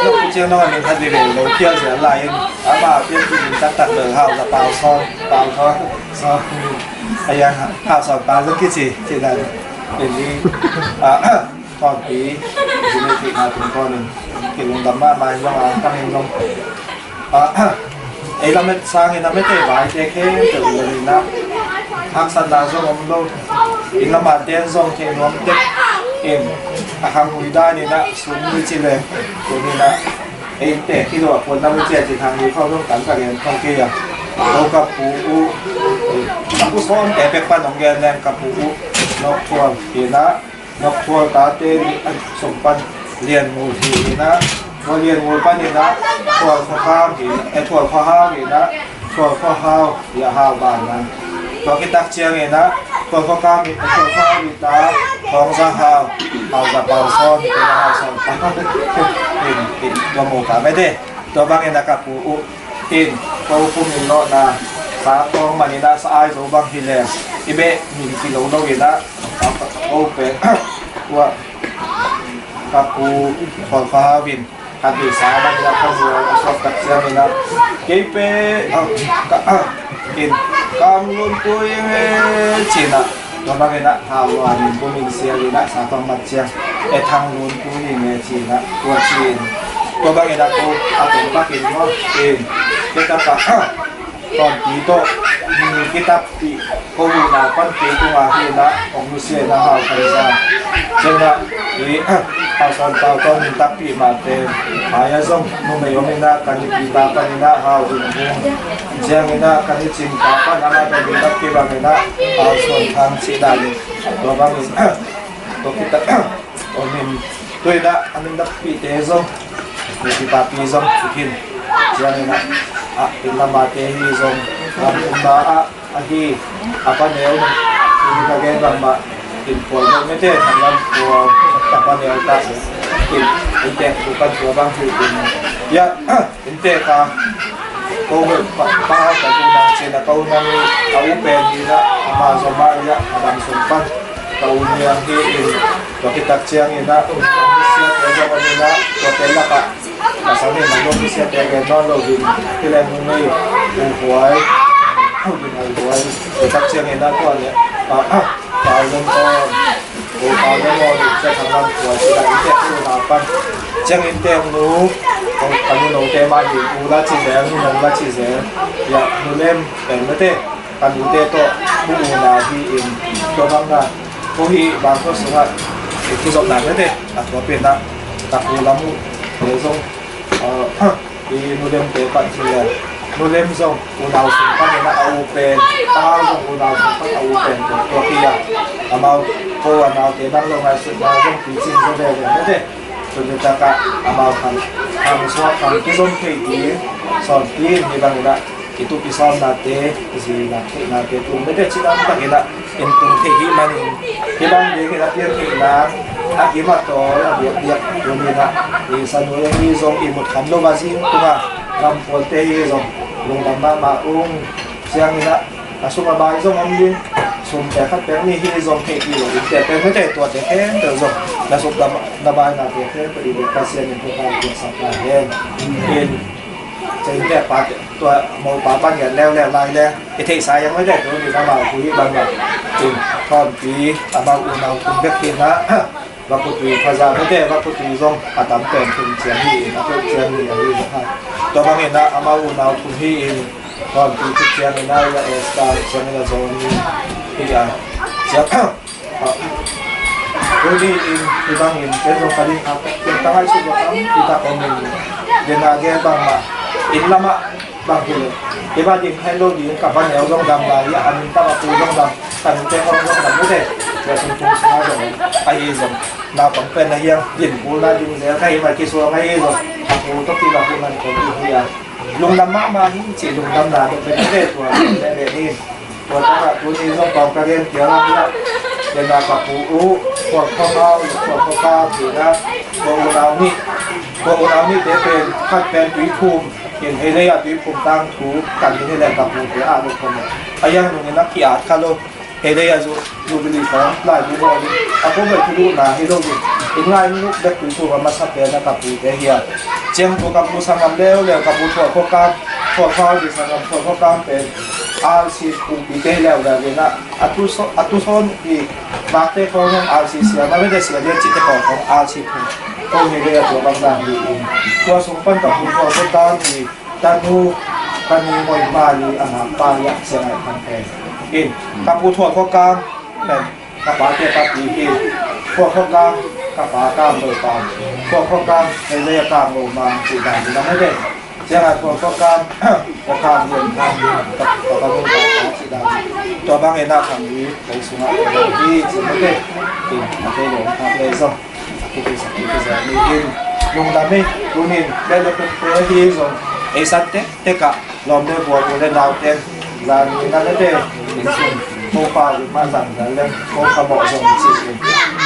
no ku ciang no a min khat veve lo phial zel lai in, ama pian pi min taktak lo, Hau Za Pau Sawn, Pau Sawn, Sawn. A yang ha, ha, sawt pa zong kici, ci dan. Pen hi, ah, Thawngpi, zin ei kik na tung kawnin, kilungdam mahmah in zong, ah, ka min zong. Ah, ei lamet sangin a mete vaite khempeuh lo in ah, haksatna zong om lo. Inn lam a ten zong thei nuam tek in, a khang ui dan in ah, sun ni ci le, sun in ah, ei te kilo a puan na mu cia ci khang ui khau zong kan ka gen khau kei a. Ko ka pu uh, ka pu Sawn te pek pan hong gen leng ka pu uh, Nok Thual hi in ah, Nok Thual tate ni, ai, sung pan Lian Ngul hi in ah, tua Lian Ngul pan in ah, Thual Khua Kham hi, eh, Thual Khua Hau hi in ah, Thual Khua Hau hi a, Hau ban nan. Tua kitak ciang in ah, Thual Khua Kham hi, Thual Khua Hau hi ta, Thawng Za Hau, Hau Za Pau Sawn, hi ta, Hau Sawn Pau. In, in, tua mu ka mete, tua bang in ah ka pu uh. In, ko kum in lawhna, sa kawng man in ah sa ai zo bang hi leng, i beh min ki lo lo in ah, ko pen, ua, ka pu, Thual Khua Hau in, khat vei sa man in ah kha zual a suak tak ciang in ah, kei pen, ah, ka, ah, in, kam lun tu ing e, ci in ah, tua bang in ah, Hau Luan in, bu min sial in ah, sa kawng mat ciang, e thang lun tu ing e, ci in ah, tua ci in, tua bang in ah, ko, a kong bak in maw, in, kei ka ka, ah, Thawngpi tawh, mi kitapih, ko unau pan kei tungah hi in ah, hong nusia in ah Hau Khan Za. Ciang in ah, i, Hau Sawn Pau tawh min takpih mahte, hai a zong, numei om in ah, kan i pi pa pan in ah, Hau Vin Vung. Ciang in ah, kan i cing pa pan, amah tawh min takpih bang in ah, Hau Sawn Thang cih dan in. Tua bang in, tua khit tak, om in, tua in ah, a min takpihte zong, mi pi pa pi zong, i khin. Ciang in ah, a, inn lam a te hi zong, lam kum na ah, ahi, a pa neu, i ka gen bang mah, in pual bang mete, thang lam pual, a pa neu ta, in, in tek tu kan tua bang hi in. Ya, in tek a, ko nge pa, pa, ka tu nang cina, ko nang, a u pen hi na, a ma zo ma ya, a dang sung pan, ka u niang hi in, tua kitak ciang in a, siate zong in a, tua te lak a, a sang in a lo, siate gen nawn lo ding, hi leng numei, u huai, u ding ai huai, tua tak ciang in a tua le, a, a, pau lom on, u pau lom on, sia thang lam tua, sia in tek u na pan, ciang in tek nu, u ka nu no te ma ding, u la ci zel, nu no la ci zel, ya, nu lem, pen mete, ka nute tawh, bu u na hi in, tua bang na, ko hi bang ko sungah, i kizopna mete, a tua pen na, ka ku lam u, le zong, a, i nu lem te pan ci le, nu lem zong, unau sung pan in a u pen, a hau zong unau sung pan a u pen, tua, tua pi a, amau, ko a nau te bang lo ngai sut na zong pi cing zo ve ve mete, tua tua tak a, amau kan, kan suak kan kizom thei ding, sawn pi in hi bang in a, i tup i sawmnate, i zinak theihnate, tu mete cih lamtak in a, in tung thei hi manin, hi bang ding in a pian theihna, a kim a tawl, a biakbiak, tu in a, i sa nuai hi zong i mut khan lo a zing tung a, ram pualte hi zong, lungdam mahmah ung, ciang in a, a sung a bai zong om ding, sum te khat pek ni hi zong thei ti lo, in te pek mete tuate khempeuh zong, na suk na bainate khempeuh i lut Pasian in thupha piaksak ta hen. In, Cing tek pa tua mopa pan ngiat leuleu lai le i theihsa yang mete tu ni amau hui bang bang. Cing Thawmpi amau unau kum bek hi na. Vakutui phaza mete Vakutui zong a tam pen kum ciang hi in a peuh ciang hi a hi na. Tua bangin a amau unau kum hi in Thawmpi ci ciangin a ya Esther ciangin a Johnny hi a ciang. Tuni in hi bangin ken zong ka ding a ken tangai suk lo tam hi tak om in. Ken a gen bang mah Inn lamah bang hi lo, i va ding kha lo ding, ka va neu zong dam lai, a min tawh a pu zong dam, ka nute khawng zong dam ute. Tua sung tung sungah zong ahi zong, naupang pen a hiang din kul na ding zel ka hi mah kisuang ahi zong, a pu tawh kiva hu man kong hi hi a. Lungdam mahmah hi ci, lungdamna dong pen ute tua pen ute hi. Tua takah tuni zong kong ka gen piang a hiah, dena ka pu uh, Khual Khua Hau, Khual Khua Kang, tina, tua unau nih, tua unau nihte pen, khat pen Tuiphum, in hei lei a Tuiphum tangthu, kan in hei lei ka pute ah lo khom. A yang nungin a ki-at kha lo, hei lei a zu, Jubilee kong, lai bu bawl in, a kong bai thu duhna hi lo in, in lai nung bek Tuiphum a masa pen a ka pute hi a. Ciang tua ka pu sanggam leuleu, ka pu Khual Khua Kang, Khual Khua Hau di sanggam, Khual Khua Kang pen, R C Pumpi te hi leuleu, dena, a tu so, a tu son hi, makte khawng hong R C siam, a mete sia lian cihte khawng hong R C phung. Ko hi lei a tua bang dan hi in. Tua sung pan ka pu Khual Khua Kang hi, tanu, tanu ngoi ma li a ngakpa hi a Sia Ngai Kham pen. In, ka pu Khual Khua Kang, pen, ka pate papi hi. Khual Khua Kang, ka pa Kang Lo pa. Khual Khua Kang, hei lei a Kang Lo ma, ci dan hi na mete. Sia Ngai Khual Khua Kang, ka Kang Lo ma, ka, ka, ka Lo ma, ci dan. Tua bang in a khang hi, hei sungah, hi, ci mete. In, a te lo, a te zong. Kizak, kizak ni in, lungdam hi, tunin, lele pekpe hi zong, ei san tektek ah, lawm le bual u le nau ten, zan ni na le te, in sun, ko pa u ma zang zan le, ko ka mawh zong ci in,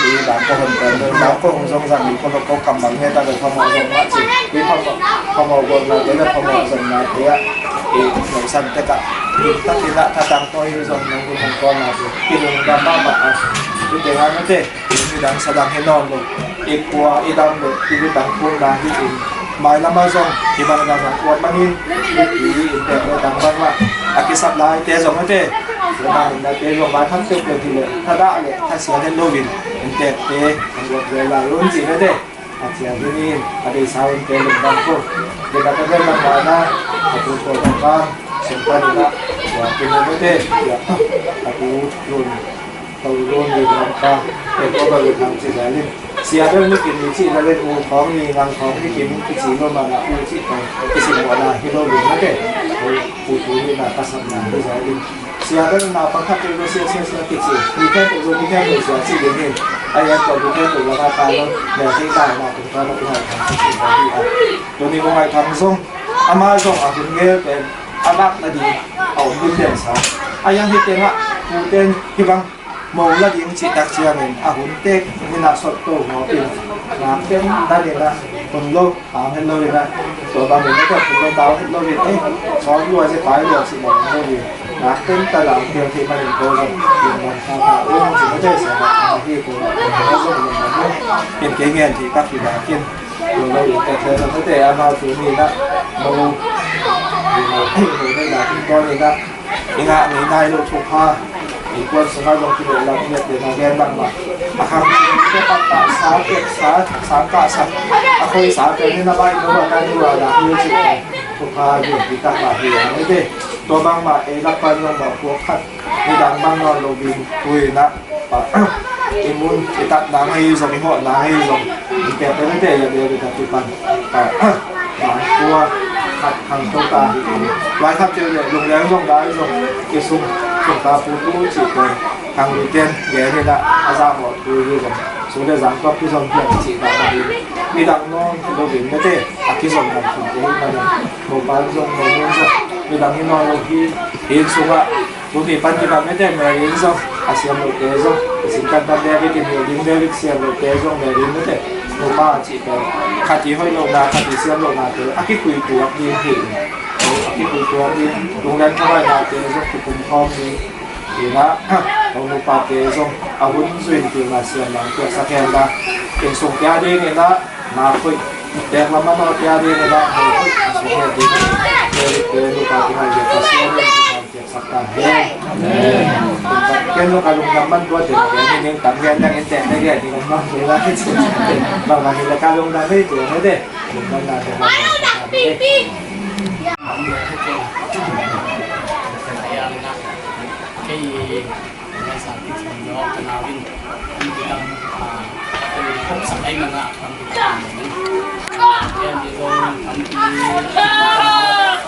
i dan ko hon ten le, nau ko hong zong zang i ko lo ko kam bang he ta le ka mawh zong ma ci, i ka mawh, ka mawh bual na le le ka mawh zong na te ah, i, ei san tek ah, i ta ti na ta tang ko i zong nong gu hong ko na ci, i lungdam mahmah ah, i te nga na te. Midang sadang hi nawn lo, i kua i dam lo, i midang phun dang hi in, mailam ah zong, i bang dang ah kuat manin, i pi i inntek le dang bang mah, a kisap laite zong ate, le bang inntek te zong mailam teuh teuh hi le, thadah le, thasia het lo in, inntek te, an kuat zel lai un ci ate, a cia hi ni, a deisa un te lungdam ko, le ka ka zel bang mah na, a tu ko bang bang, sumpan in ah, tua pi nu ate, tua, a tu lun. Ko lun ni lam pa, e ko ba lun lam ci zel in. Sia bel ni kim ni ci la len u khawng ni ngang khawng ni kim ni ci lo ma na u ci khawng. Kisim mo na hi lo lun na te. Ko u tu ni na ka sam na hi zel in. Sia bel na pa khat lo sia sia sia ki ci. Ni khen tu lo ni khen lo sia ci lun in. Ai an ko ni khen tu la ka ka lo. Ne hi ka na tu ka lo tu hai ka ci ci lo ni a. Tu ni ko hai ka zong. Ama zong a hun ngel pen. A lak na di. A om lun den sa. A yang hi teng a. U ten hi bang. Mo la ding cih tak ciangin a hun tek minah sot to ngawpin nak ten dan in ah hun lo, tau het lo in ah, tua bangin na tua hun lo, tau het lo in eh, sawm lua zia pai lua cih bang lo in nak ten ta lau piang thei manin ko zong lungdam sa ta ung cih na tei sa na hi ko na ko zong lungdam lo in kei ngen thei tak hi nakin lo lo in tek le zong na tei a mau tu ni na mo mo mo mo na in ah, i ngah ngei nai lo thupha, i kuan sungah zong kilawh lam i nget dena gen bangmah. A khang te pakpah sa, pek sa, sang kah sa, a khoi sa, pek ni na bai lo a kan lua dah hi cih thupha hi, hi tak mah hi a ni te. Tua bangmah ei lak pan zong mah puak khat, midang bang nawn lo ding, hui na. I mun, i tat nang ahi zong, i hawh nang ahi zong, i pek pen a te, i a bia bia ta kipan. Nang kua, khat hang to ta hi. Lai khat keu le, lung leng zong dai zong, i sung, sung ta pu tu ci pen, hang li ten, gen hi na, a za hawh tu hi zong, su le zang tua ki zong hian ci ta na hi. Mi dang nawn, lo ding na te, a ki zong nang sung te hi na ni. Mo pa zong, mo nun zong, mi dang hi nawn lo hi, hi sung a, Tuni pan kibang mite Mary in zong, a siam lote zong, i sin pan pan David in, Mary in David siam lote zong, Mary in mite, nupa a cih pen, khat i hoih lohna, khat i siam lohna te, a kikui tuak ding hi. A kikui tuak ding, lungdam khawm nate zong, kipum khawm ding. Ina, ko nupa te zong, a hun zuin pilna siam nang tuak sak hen la. Inn sung pia ding ina, na khuih, tek lam a no pia ding ina, na khuih, a sung he ding. Mary te nupa te ngai, Pasian in, Ken lo ka lungdam man tua te, ken ni ning tam ken nang in te te ken ni lam mang te la ki chin. Bang bang ni la ka lungdam ni te ni te. Lungdam na te bang bang te. Kei ngai sa ki chin lo ka na win. Ni tam a ko khop sa ai mana. Ken ni lo tam ki.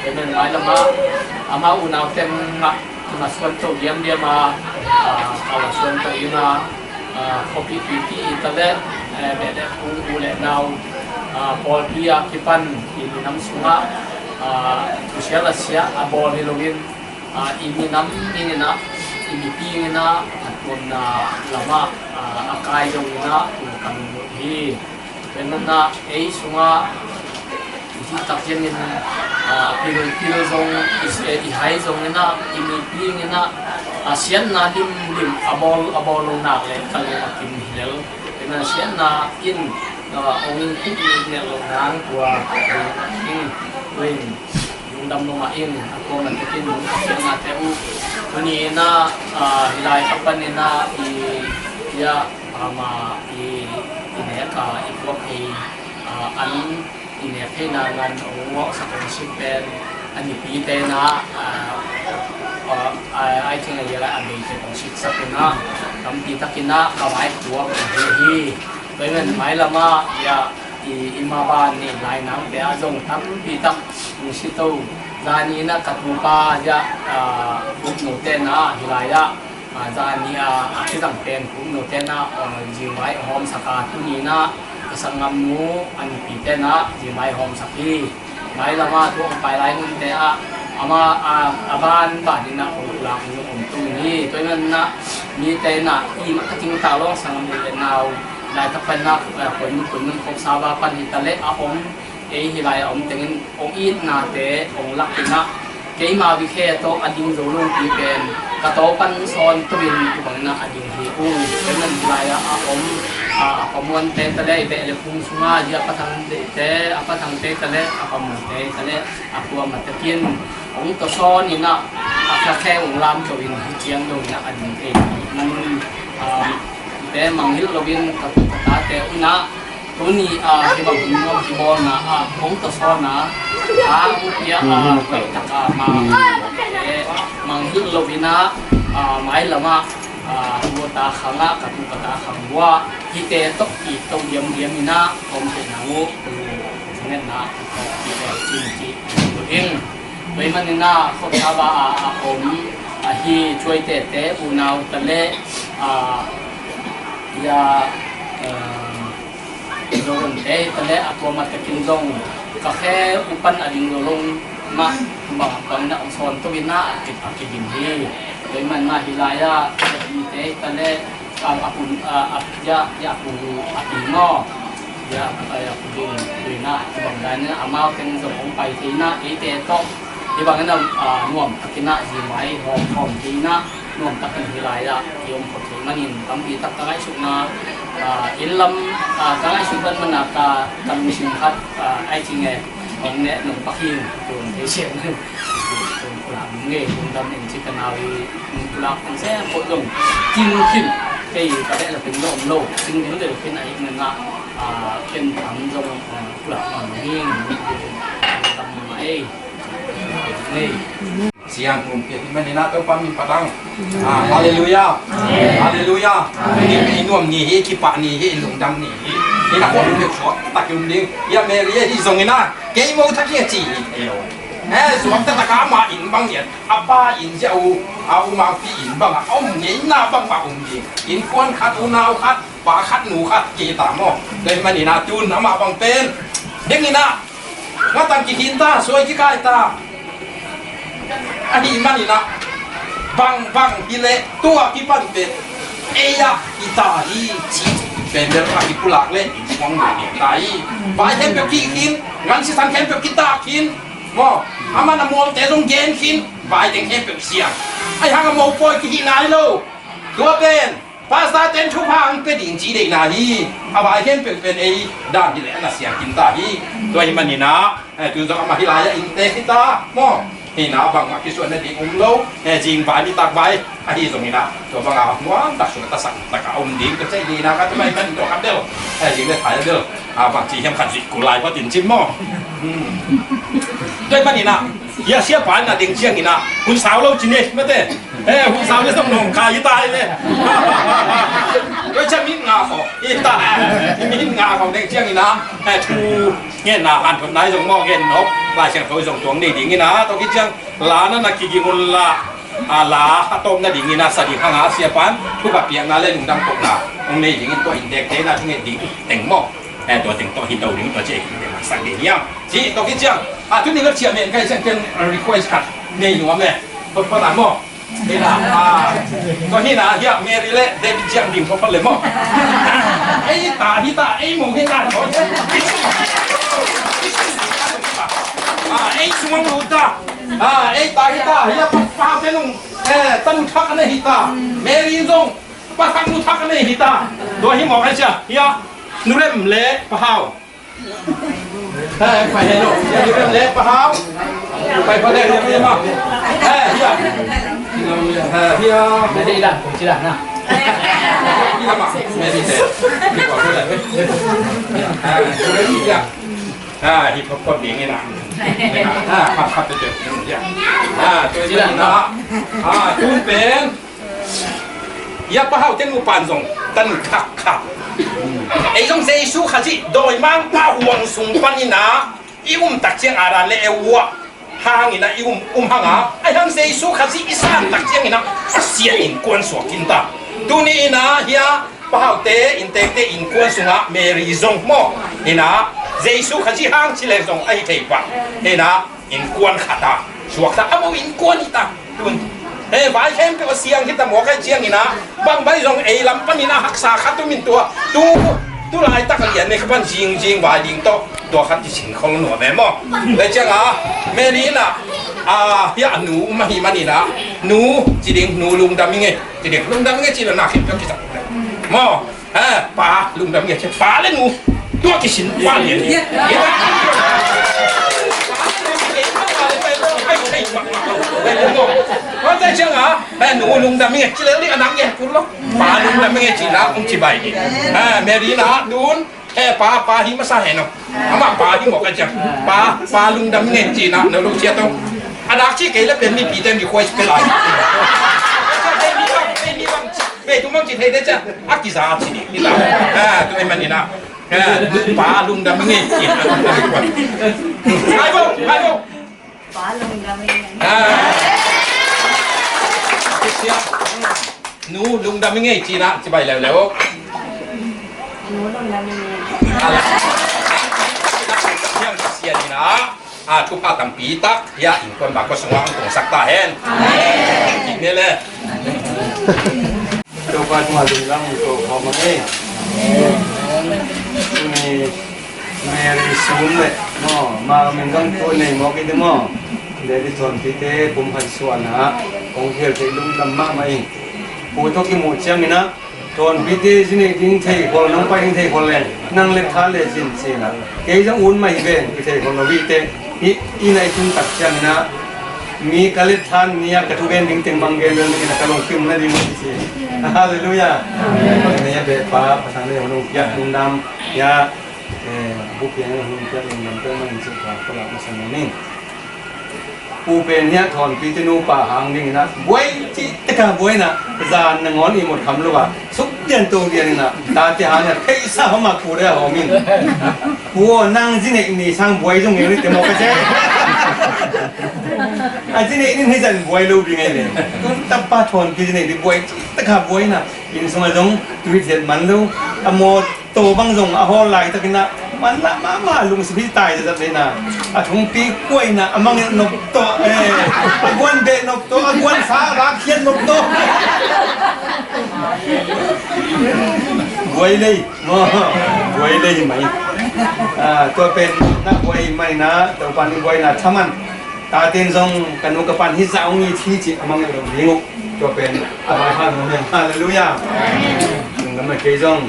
Tua ahih manin mailam ah amah unau teng ah a suan to diamdiam a, a, a suan to in a, a, khuapi tuipi hi ta leh, eh, beh le phung, u le nau, a, pawlpi a kipan i minam sungah, a, thusia lasia a bawl hi loin, a, i minam in ah, i mipi in ah a tuamna lamah, a, a kai zongin ah tu kan hi. Tua ahih manin ah ei sungah i hih tak ciangin, a, pilpil zong, i, i hai zongin ah, i mipi in ah, a, siatna limlim a bawl, a bawl lo nak leh ka lung a kim hi lel. Tua ahih manin siatna in, a, hong khuh nih ngelh loh nang tua, in, in, lungdam lo mah ing, a kuamah takin a siatnate uh. Tuni in ah, a, hih lai ka pan in ah i, ya, ama i, i nek a, i puak thei, a, an i nek theihna ngan hong ngawhsak hong sik pen a nipite in ah, a, a, a, ai thing a yela a beite hong siksak in ah tampi takin ah ka vai puak hi hi. Tua ahih manin mailam ah, ya, i, i maban nih lai nangte ah zong tampi tak hong si to. Zani in ah ka tupa, ya, a, Gupnote in ah hih lai ah, a, zani a, a kizang pen Gupnote in ah, a, zingvai hawmsak a, tuni in ah ka sanggamnu a nipite in ah zingvai hawmsak hi. Mailam ah tu hong pai lai ngunte ah amah, a, a banban in ah hong pulak in hong tung hi. Tua ahih manin ah mite in ah i mah ka tingta lo, sanggam u le nau, laitak pan in ah, a, koimun koimun khop saba pan hi ta leh a om, ei hih lai a om tengin hong itnate hong lak in ah, keima bikhe tawh a ding zo lopi pen ka taw pan sawn to in tu bangin ah a ding hi ung. Tua ahih manin hih lai ah a om, a, a pamuante ta leh, i beh le phung sungah, ya, a pathangte, a pathangte ta leh, a pamute ta leh, a kuamah takin hong tawsawn in ah, a khakheu hong lamto in hih ciang dong in ah a ding thei hi. Manin, a, te mangngilh loin ka tu ka tate un ah, tuni, a, hih bang hun nuam hih bawlna ah hong tawsawn a, a, hong pia a, hoih tak a ma, eh, mangngilh loin ah, a, mailam ah, a, hua ta khang ah, ka tu ka ta khang hua, hihte tawh i to diamdiam in ah, om te nang uh, tu, ngetna, tu, i, i, i, i, i, Tua ahih manin ah khop saba a, a om, a, hih Cuaitete unau ta leh, a, ya, a, Zoronte ta leh a kuamah takin zong ka khe upan a ding lo lo mah bang, bang in ah hong sawn to in ah a ki, a kidim hi. Tua ahih manin ah hih lai ah a pite ta leh, a, a pun, a, a, ya, ya, a pu, a pi maw, Sia, aya, kuding, kuina, kibang dan ina, amau teng zong hong pai thei ina, eite tawh, kibang ina, ah, nuam takin a, zi mai, hawm, hawm thei ina, nuam takin hi lai a, i om khop thei manin, tampi tak ka ngaihsutna, ah, inn lam, ah, ka ngaihsut ban mana ka, ka lungsim khat, ah, ai cing e, hong ne, nong paking, tuang thei sian. Tung kulak nge, tung dam in ci ka nau i, tung kulak an sem ko dong. Cing khin, kei ka beh la pin lo, lo. Cing ding de pin ai nge nga, ah, ken tam dong, ah, kulak ma nge, tung dam ma ei. Nge. Siang kum ke, mani na to pa min patang. Ah, haleluya. Haleluya. Ni, ni nuam ni hi, kipak ni hi, lungdam ni hi. Ni na ko lungdam suak, tak lungdam. Ya Mary hi zong ina. Kei mo thak hi a ci hi. Eh, suakta taka ama inn bang hian, a pa inn zia u, a u mangpi inn bang a om ngeina bangmah om ding. Innkuan khat, unau khat, pa khat, nu khat, kei ta maw? Tua ahih manin a tun amah bang pen ding ina, ngatang kikhin ta, suai kikai ta. Ahih manin a, bang bang hi leh tua kipan pen ei a hi ta hi, ci pen bel a kipulak leh innkuan ngai ta hi. Vai khempeuh kikhin, ngan sisan khempeuh kitak khin, maw? Aman a mualte zong gen khin, vai teng khempeuh siang. Ahi hang a mopawi kihi nai lo. Tua pen pastor ten thupha ang pe ding ci deihna hi. A vai khempeuh pen ei dan hi leh a na siang khin ta hi. Tua ahih manin a, eh, tun zong amah hi lai a inntek hi ta, maw? Hi na bangmah kisuan nading um lo. Eh, zing vai nitak vai ahi zong ina, tua banga nuam tak suak tasak taka om ding ka cei ding ina ka tua mai man tua ka bel. Eh, zing le thai bel. Ah, bang ci hiam khat zik kulai pa tin cim maw? Hmm. Tua ahih manin a, hia siapa na ding ciang ina, hun sau lo ci ne, mate. Eh, hun sau le song nong kai ta le. Tua ciang min nga ko, ita. Min nga ko ding ciang ina, eh, thu ngen na han thot nai zong maw ngen nop. Lai Siangtho zong tuang nei ding ina, tua khit ciang la na na kiging un la. A la a tawpna dingin a sa ding hanga siapan thupha piakna le lungdam kohna hong nei dingin tua inntekte na thunget ding teng maw? Eh, tua teng tawh hi to ding tua ci a kite sak ding hiam? Ci tua khit ciang a tuni lak ciah men kai ciang ken request khat nei nuam e. Tua pha ta maw? Hina a tua hina hiah Mary le David ciang ding tua pha le maw? Ei ta hi ta ei mu hi ta tua. A ei sung ang lu ta. A ei ta hi ta hiah pa pa te nung. Eh, tanu thak a nei hi ta. Mary zong pa thak nu thak a nei hi ta. Tua hi mawk a cia. Hia, Nu Rem le Pa Hau. Eh, pai he lo. Hia, Nu Rem le Pa Hau. Pai pa le lo, hia ma. Eh, hia. Eh, hia. Mary dan, kong ci dan na. Hia ma. Mary te. Hia ma. Eh, hia. Ah, hip hop pop ding ina. Ah, hap hap te. Hia. Ah, tua ina. Ah, tu pen. Hia Pa Hau te nupa in zong tanu thak kha. Ei zong Jesu Khazih dawimangpa huang sung panin a i um tak ciang Adam le Eva hangin a i um, um hang a, ahi hang Jesu Khazih i san tak ciangin a Pasian innkuan suak khin ta. Tuni in a hia Pa Hau te inntekte innkuan sungah Mary zong maw? Hi na, Jesu Khazih hang ci leng zong ahi thei pah. Hi na, innkuan khat a suakta a mo innkuan hi ta. Tun he vai khempeuh a siang hi ta mawk ahih ciangin a bang bai zong ei lam panin a haksa khat um in tua tu, tu laitak a lian ne kha pan zingzing vai ding tawh tua khat i sin khol nuam e maw? Tua ciang a Mary in a, a, hia nu um ahih manin a nu ci ding, nu lungdam ing e ci ding, lungdam ing e ci lo na khempeuh kisap maw? Eh, pa lungdam nge ci, pa le nu tua kisin pa le. Tua ciang a, eh, nu lungdam nge ci le li a nang nge kur lo. Pa lungdam nge ci na ung ci bai ni. Eh, Mary na dun, eh, pa, pa hi masa he no. Ama pa hi mo ka ciang. Pa, pa lungdam nge ci na no lu cia to. A dak ci kei le pen mi pi te mi khuai pe lai. Pe tu mang ci thei te cia. A kiza ci ni. Ah, tu ai man ni na. Eh, pa lungdam nge. Hai bo, hai bo. Pa lungdam nge. Ah. Nu lungdam nge ci na, ci bai leu leu. Nu lungdam nge. Ala. Yang kasian ni na. Ah, thupha tampi tak hia innkuan bak ko sungah ang kong sak ta hen. Amen. Kik ne le. Topa tungah lungdam ko khawm ang e. Tuni Mary Sum le maw, ma min zong tu nei mawk i ding maw? Daddy Thawnpi te kum khat suahna kong khel theih lungdam mahmah ing. Pu tawh kimuh ciangin ah Thawnpi te zi neih ding thei khol, nong pai ding thei khol leng nang le tha le zin cina kei zong un mah hi ven, kithei khol lo hi te. Hih inn ah i tun tak ciangin ah mi ka let than ni-a ka thugen ding teng bang gen lel dingin a ka lungkim na ding uh hi ci. Halleluiah. Amen. Nei a beh pa Pathian in hong piak lungdam, ya, eh, bu piang in hong piak lungdam peuhmah in ci ka ka lak masa nung ning. Pu pen hiah Thawnpi te nupa hang dingin ah buai cih taka buai in ah zan nangawn ihmut kham lo a suk dian to dian in ah tate hang in ah theihsa hom a pu deh a hawm in. Pu aw, nang zi neih ni sang buai zong ngei ni te maw ka cei. A zi neih nin hei zan buai lo ding ei le. Tun tapa Thawnpi zi neih ni buai cih taka buai in ah inn sungah zong tui thiat man lo. A maw to bang zong a hawl laitakin ah manlah mahmah lungsim hi tai zatzat lehna a thungpi kuaina a mangilh nop tawh, eh, a guan beh nop tawh, a guan sa a rakkhiat nop tawh. Buai lei, buai lei mai. Ah, tua pen na buai mai na, Topa ni buaina thaman. Taten zong ka nu ka pan hih zah hong it hi cih a mangngilh lo ding uh. Tua pen a vai hal nuam hiam. Halleluiah. Lungdam a kei zong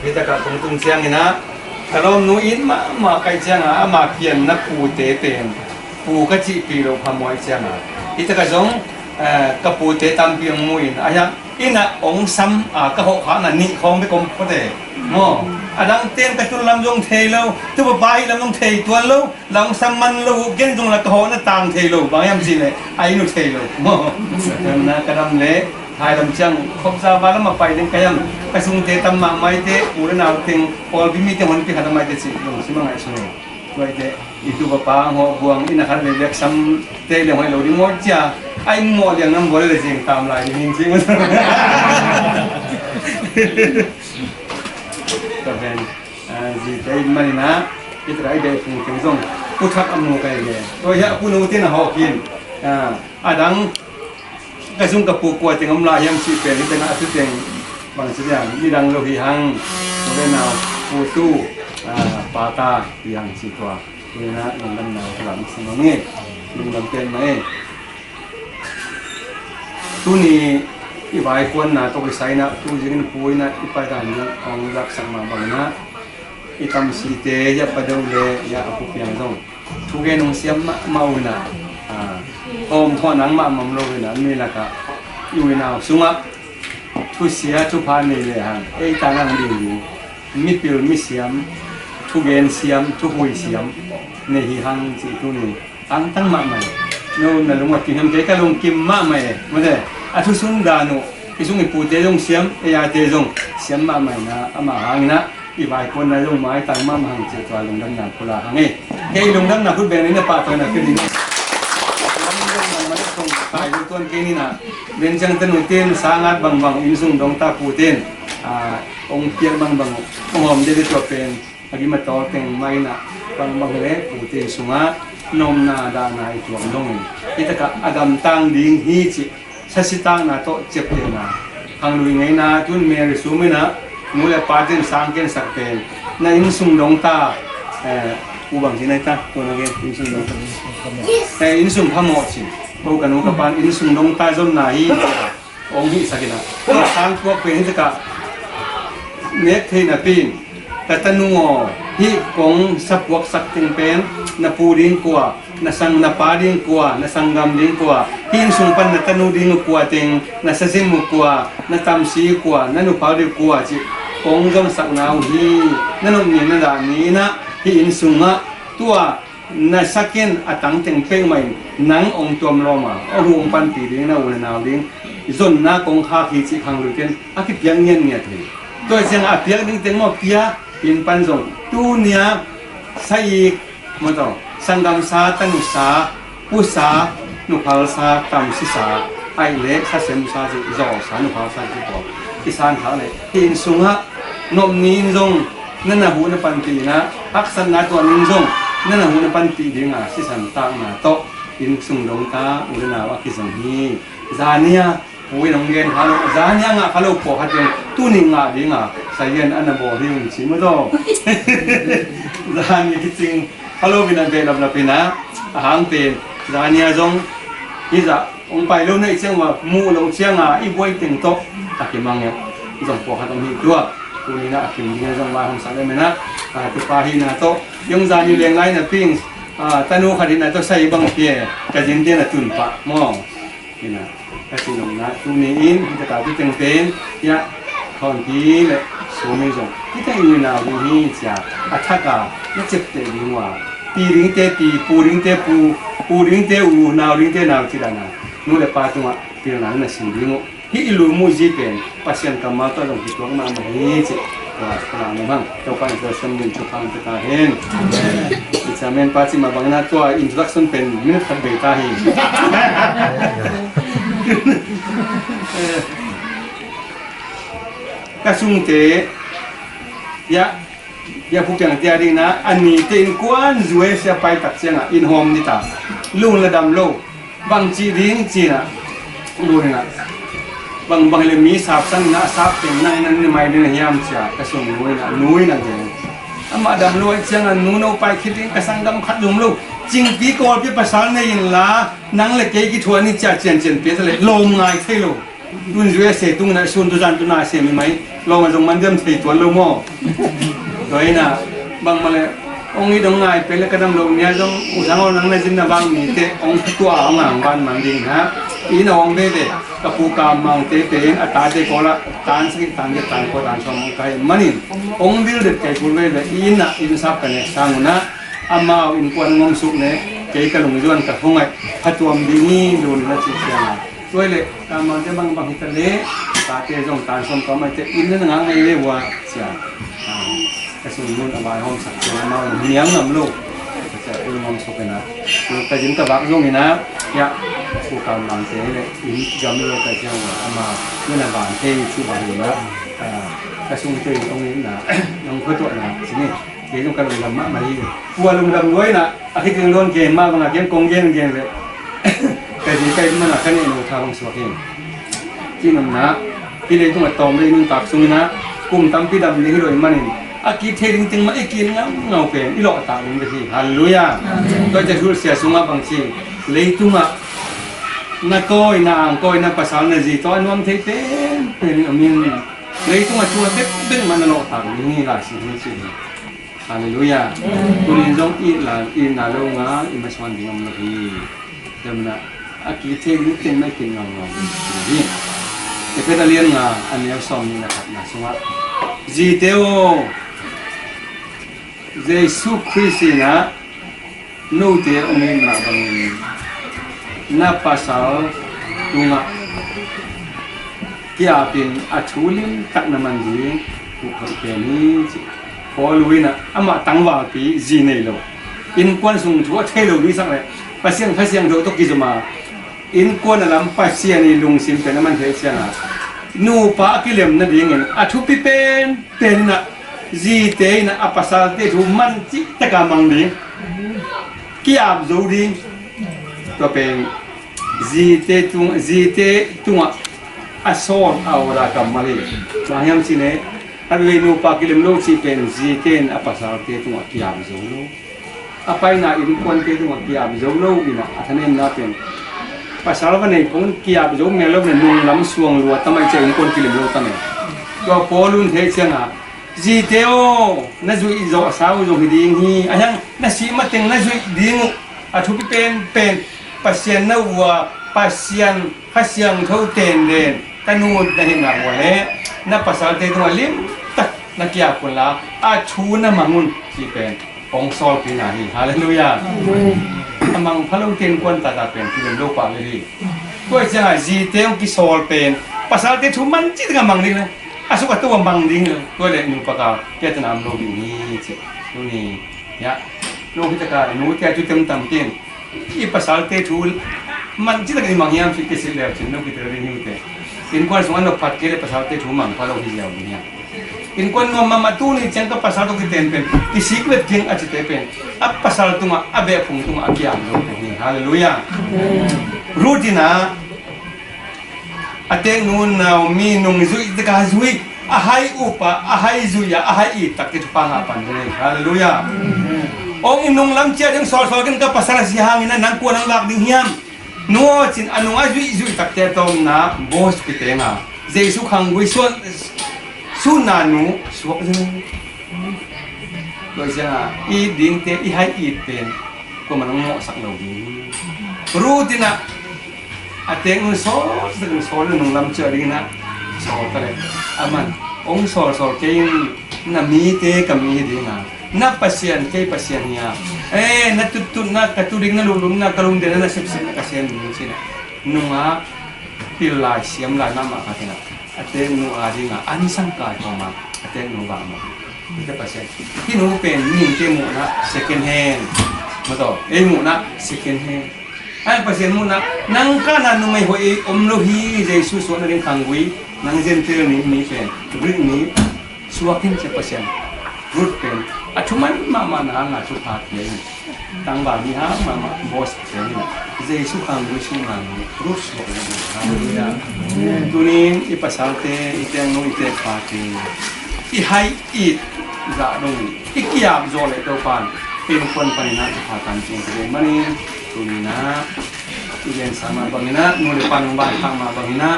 hih takah kong tun ciangin ah ka lawmnu it mahmah kaih ciangah ama pianna pute pen pu ka cihpih loh phamawh ciangah hih takah zong, eh, ka pute tampi hong mu in a hiah inn ah hong sam a ka hawhkhakna nih khawng bek om phot e. Maw, a dangten ka tun lam zong thei lo, tu papa hih lam zong thei tuan lo. Lam sam man lo uh, ken zong la ka hawh na tang thei lo, bang hiam cih leh a inn uh thei lo. Maw, na ka dam leh thailam ciang khopsa ba lam a pai ding ka hiam, ka sungte tam mahmah i te, u le nau teng pawlpi mite honpi khat a mai te cih lungsim a ngaihsun e. Tua i te i tu papa hong hawh buang inn a khat vei bek sam te le hoih lo ding maw cia, a inn mawh liang nam bual le zing tam lai ding hi cih maw. Ka ven. Ah, zite in manin ah, i takah i beh pung teng zong pu thak a mu ka hi ve. Tua hiah pu nu tin a hawk in, ah, a dang ka zung ka pu kua teng om lai hiam cih pen hi teng ah, a tu teng bang ci diam, midang lo hi hang, pu le nau, pu tu, ah, pa ta hi hang ci tua. Tua in ah lungdamna ka lam sa mah nge. Lungdam pen mah e. Tuni i vaikuanna tawh kisai in ah, tu zingin pu in ah i pai dan ding hong laksak mah bangin ah, i tamsite, i a pa deuh le i a pu piang zong thugen hong siam mahmah uh in ah, ah, hawm thawh nang mahmah om lo in ah, mi lakah i u i nau sungah thusia thupha nei le hang ei tan ang ding ding. Mipil misiam, thugen siam, thuhui siam nei hi hang cih tuni angtang mahmah e. No na lung a kim hiam, kei ka lungkim mahmah e. Mate, a thusun dan uh i sung i pute zong siam, ei ate zong siam mahmah in ah, amah hangin ah i vaikuanna zong maitang mahmah hang cih tua lungdamna pula hang e. Kei lungdamna khut beng in a pahtawi na pil in. Lam dong mahmah le kong kai lo tuan kei ni na. Ven ciang tanu ten sangat bangbang, inn sung dongta pu ten, ah, hong piak bangbang, hong hawm dede tua pen a gim a tawl teng mah in ah, bangbang le pu ten sungah nomna dahna i tuam dongin, hi takah a gamtang ding hi cih sasitakna tawh ciaptehna, khanglui ngeina, tun Mary Sum in ah nu le pa ten sang kensak pen na inn sung dongta, eh, u bang ci nai ta, tua na gen inn sung dongta, eh, inn sung phamawh cin. Ko ka nu ka pan inn sung dongta zonna hi. Hong hihsak in ah, tua sang puak pen hi takah nek theih napi in, ka tanu aw, hih kong sa puaksak teng pen na pu ding kua, na sang, na pa ding kua, na sanggam ding kua, hih inn sung pan na tanu ding uh kua teng, na sazim uh kua, na tamsi uh kua, na nuphal ding uh kua cih kong zomsakna uh hi. Na nop ni na dah ni in ah hih inn sungah tua na sa ken a tang teng peuhmah in nang hong tuam lawm a, hong hu hong panpih ding, na u na nau ding zonna kong khak hi cih khanglui ten a kipiak ngiatngiat hi. Tua ciang a piak ding teng maw pia, inn pan zong tuni-a sa ik, maw taw, sanggamsa, tanusa, pusa, nuphalsa, tamsisa, ahih leh sasemsa cih zawlsa, nuphalsa cih pawl i san khak leh hih inn sungah nop ni in zong na na huh na panpih in ah, haksatna tuah ni in zong na na huh na panpih ding a sisan takna tawh inn sung dongta u le nau a kizom hi. Zani-a pu in hong gen kha lo, zani-a ngah kha lo pawlkhat in tuni ngah ding a Sayan ana bawl hi un ci maw taw. Zani kicing a lo in a behlap lap in a, a hang pen zani a zong hi zah hong pai lo na i ciang ua muh lo ciang a i buai teng tawh a kimang e. Zong pawlkhat om hi tua. Tuni na a kim ding a zong vai hong sak em e na. A tupa hi na tawh zong zani leng lai na ping, a tanu khat hi na tawh sai bang pia ka zin ding a tun pah maw. Ina, ka ci nopna tuni in hita ka tu teng pen, ya, khawnpi le sumi zong hita in nau ding hi cia, a thak a na ciapteh ding ua, pi dingte pi, pu dingte pu, u dingte u, nau dingte nau ci dan a, nu le pa tungah pilna na sin ding uh. Hih i lum uh zi pen Pasian kammal tawh zong kituak mahmah hi ci. Tua, tua nang hang. Topa in tua sem ding thupha pia ta hen. I chairman pa cih mah bangin a tua introduction pen minute khat bei ta hi. Ka sungte, ya, ya phu piang tia ding na, a nite innkuan zuai sia pai tak ciangah inn hawm dita. Lun la dam lo. Bang ci ding ci na, lu ning a. Bang bang le mi sap sang na, sap teng nang nan ni mai ding hiam cia, ka sung nui na, nui na ding. Amah dam luai ciang a nu no pai khit ding, ka sanggam khat zum lo. Cingpi kawlpi pasal nei in la, nang le kei kithuah ni cia cian cian pia ta le, lawm ngai thei lo. Tun zui a se tung na, sun tu zan tu na se mi mai. Lawm a zong man diam thei tuan lo maw? Tua ina, bang mah le, ong i dong ngai pen le ka dam lo nia zong, u sang aw nang na zin na bang mi te, ong tua ong ang ban man ding ha. I na ong veve, ka pu ka mang te pen, a ta te ko la, tan saki tan ke tan ko tan song ong kai manin. Ong dil det kai kul veve, i na, i na sap ka ne sang na, amau innkuan ngom suk ne, kei ka lungzuan ka khongai, phatuam ding i dun na ci siang a. Tua le, kammal te bang bang hita le, tate zong tan som ka mai te, inn na ngak ngai le ua, sia. Ah, ka sung nun a vai hom sak sia, mau niang ngam lo. Ka sia, inn ngam sok ina. Ka jin ka vak zong ina, ya, ku kammal te le, inn gam lo ka sia ua, ama, inn a van te, chu ba ina. Ah, ka sung te, ong ina, ong ko to na, sini. Kei zong ka lungdam mahmah hi. Kua lungdam luai na, a khit in luan gen mah bang a gen kong gen gen le. Ka zi ka it man a ka neh no tha bang suak hi. Ci nopna, hi leitungah tawm lei nuntak sung ina, kum tampi dam ding hi lo i manin, a kit thei ding teng mah i kit ngau ngau pen, i lawh tak ding hi. Halleluiah. Amen. Tua i cia thul sia sungah bang ci, leitungah na kawi na ang kawi na pasal na zi tawh a nuam thei pen pen in a min. Leitungah thu a bek bek mah na lawh tak ding hi lai si hi ci hi. Halleluiah. Amen. Tunin zong it la, it na lo nga, i masuan ding om lo hi. Tua manin a kithei ding teng na kin ngam ngam hi. Efesa lian nga, a neu sawm nih na khatna sungah, zite aw, Jesu Khrist in a note hong it mah bangin na pasal tungah ki-apin a thu limtak na man ding uh hoih pen hi ci. Paul in ah amah tangvalpi zi nei lo, innkuan sung thu a thei lo ding sak le Pasian Kha Siangtho tawh kizom a, innkuan a lam Pasian i lungsim pen a man theih ciangin nupa a kilem nadingin a thupi pen pen in ah zite in ah a pasalte thu man cihtak a mang ding, ki-ap zo ding. Tua pen zite tung, zite tungah a sawl a awda kammal hi. Bang hiam cih leh a vei nupa kilem lo cih pen zite in a pasalte tungah ki-ap zo lo. A paina innkuante tungah ki-ap zo lo in ah a thanemna pen pasal va nei pong in ki-ap zo mel lo in ah nunglam suang lua ta mai cia innkuan kilem lo ta mai. Tua Paul in theih ciangin zite aw, na zuih zawhsa uh zong hi ding hi. A hiang na sih mateng na zuih ding uh a thupi penpen Pasian na uh a, Pasian Kha Siangtho tenden ka nu na hihna uh a le na pasalte tungah limtak na ki-ap un la a thu na mang un cih pen hong sawlpihna hi. Halleluiah. Amen. A mangpha lo te innkuan tata pen kilem lo pah le hi. Tua hi ciangin zite hong kisawl pen pasalte thu man cihtak a mang ding le a suk a to a mang ding le, tua le nupa ka piatana om lo ding hi ci. Tuni ya, lo hi taka nu tia tu tem tam tin i pasalte thu man cihtak i mang hiam cih kisit leu cin lo kitel ding hi uh te. Innkuan sung an lo phat kei le pasalte thu mang pha lo hi ziau ding hiam? Innkuan nuam mahmah tuni ciang ka pasal tawh kiten pen kisik vet ding a cite pen a pasal tungah a behphung tungah a ki-ap zo pen hi. Halleluiah. Ruth in ah a teknu Naomi nung zuih taka zuih A hai up a, a hai zui a, a hai it takte thupha ngah pan ding hi. Halleluiah. Hong i nunglam ciah ding sawlsawl ken ka pasal a si hangin a nang kua nang lak ding hiam? Nu aw cin a nung a zuihzuih takte a tawmna bawspite nga Jesu khanggui suan, sunna nu suak zing. Tua cianga it dingte i hai it pen kuaman hong mawhsak lo ding. Ruth inah a tek nu sawl sak nu sawl, nunglam ciah dinginah sawl ta le aman hong sawlsawl kei in, na mite ka mi hi dinga, na Pasian kei Pasian hi a, e, na tuttutna ka tu ding, na lumlumna ka lum ding, na sepsepna ka sem ding cinah nungah pil lai siam lai mahmah khat inah a teknu a dinga an sangkai kawma a teknu bangmah. Hita Pasian, hih nu pen mihingte muhna second hand, mataw ei muhna second hand. Ai Pasian muhna nang kana numei hoih ei om lo hi. Jesu suahna ding khanggui nang Gentile mi, mi pen Greek mi suak in cia Pasian. Ruth pen a thuman mahmah na hanga thupha pia in. Tangval mi hang mahmah boss pen in Jesu khanggui sungna nu Ruth suak in. Halleluiah. Tunin i pasalte, i teknu, i tekpate i hai it zah dong i kiap zawh leh Topan innkuan paninah thupha tan ciang ka gen manin tuninah i gensa mah banginah nu le pa nong bankhak mah banginah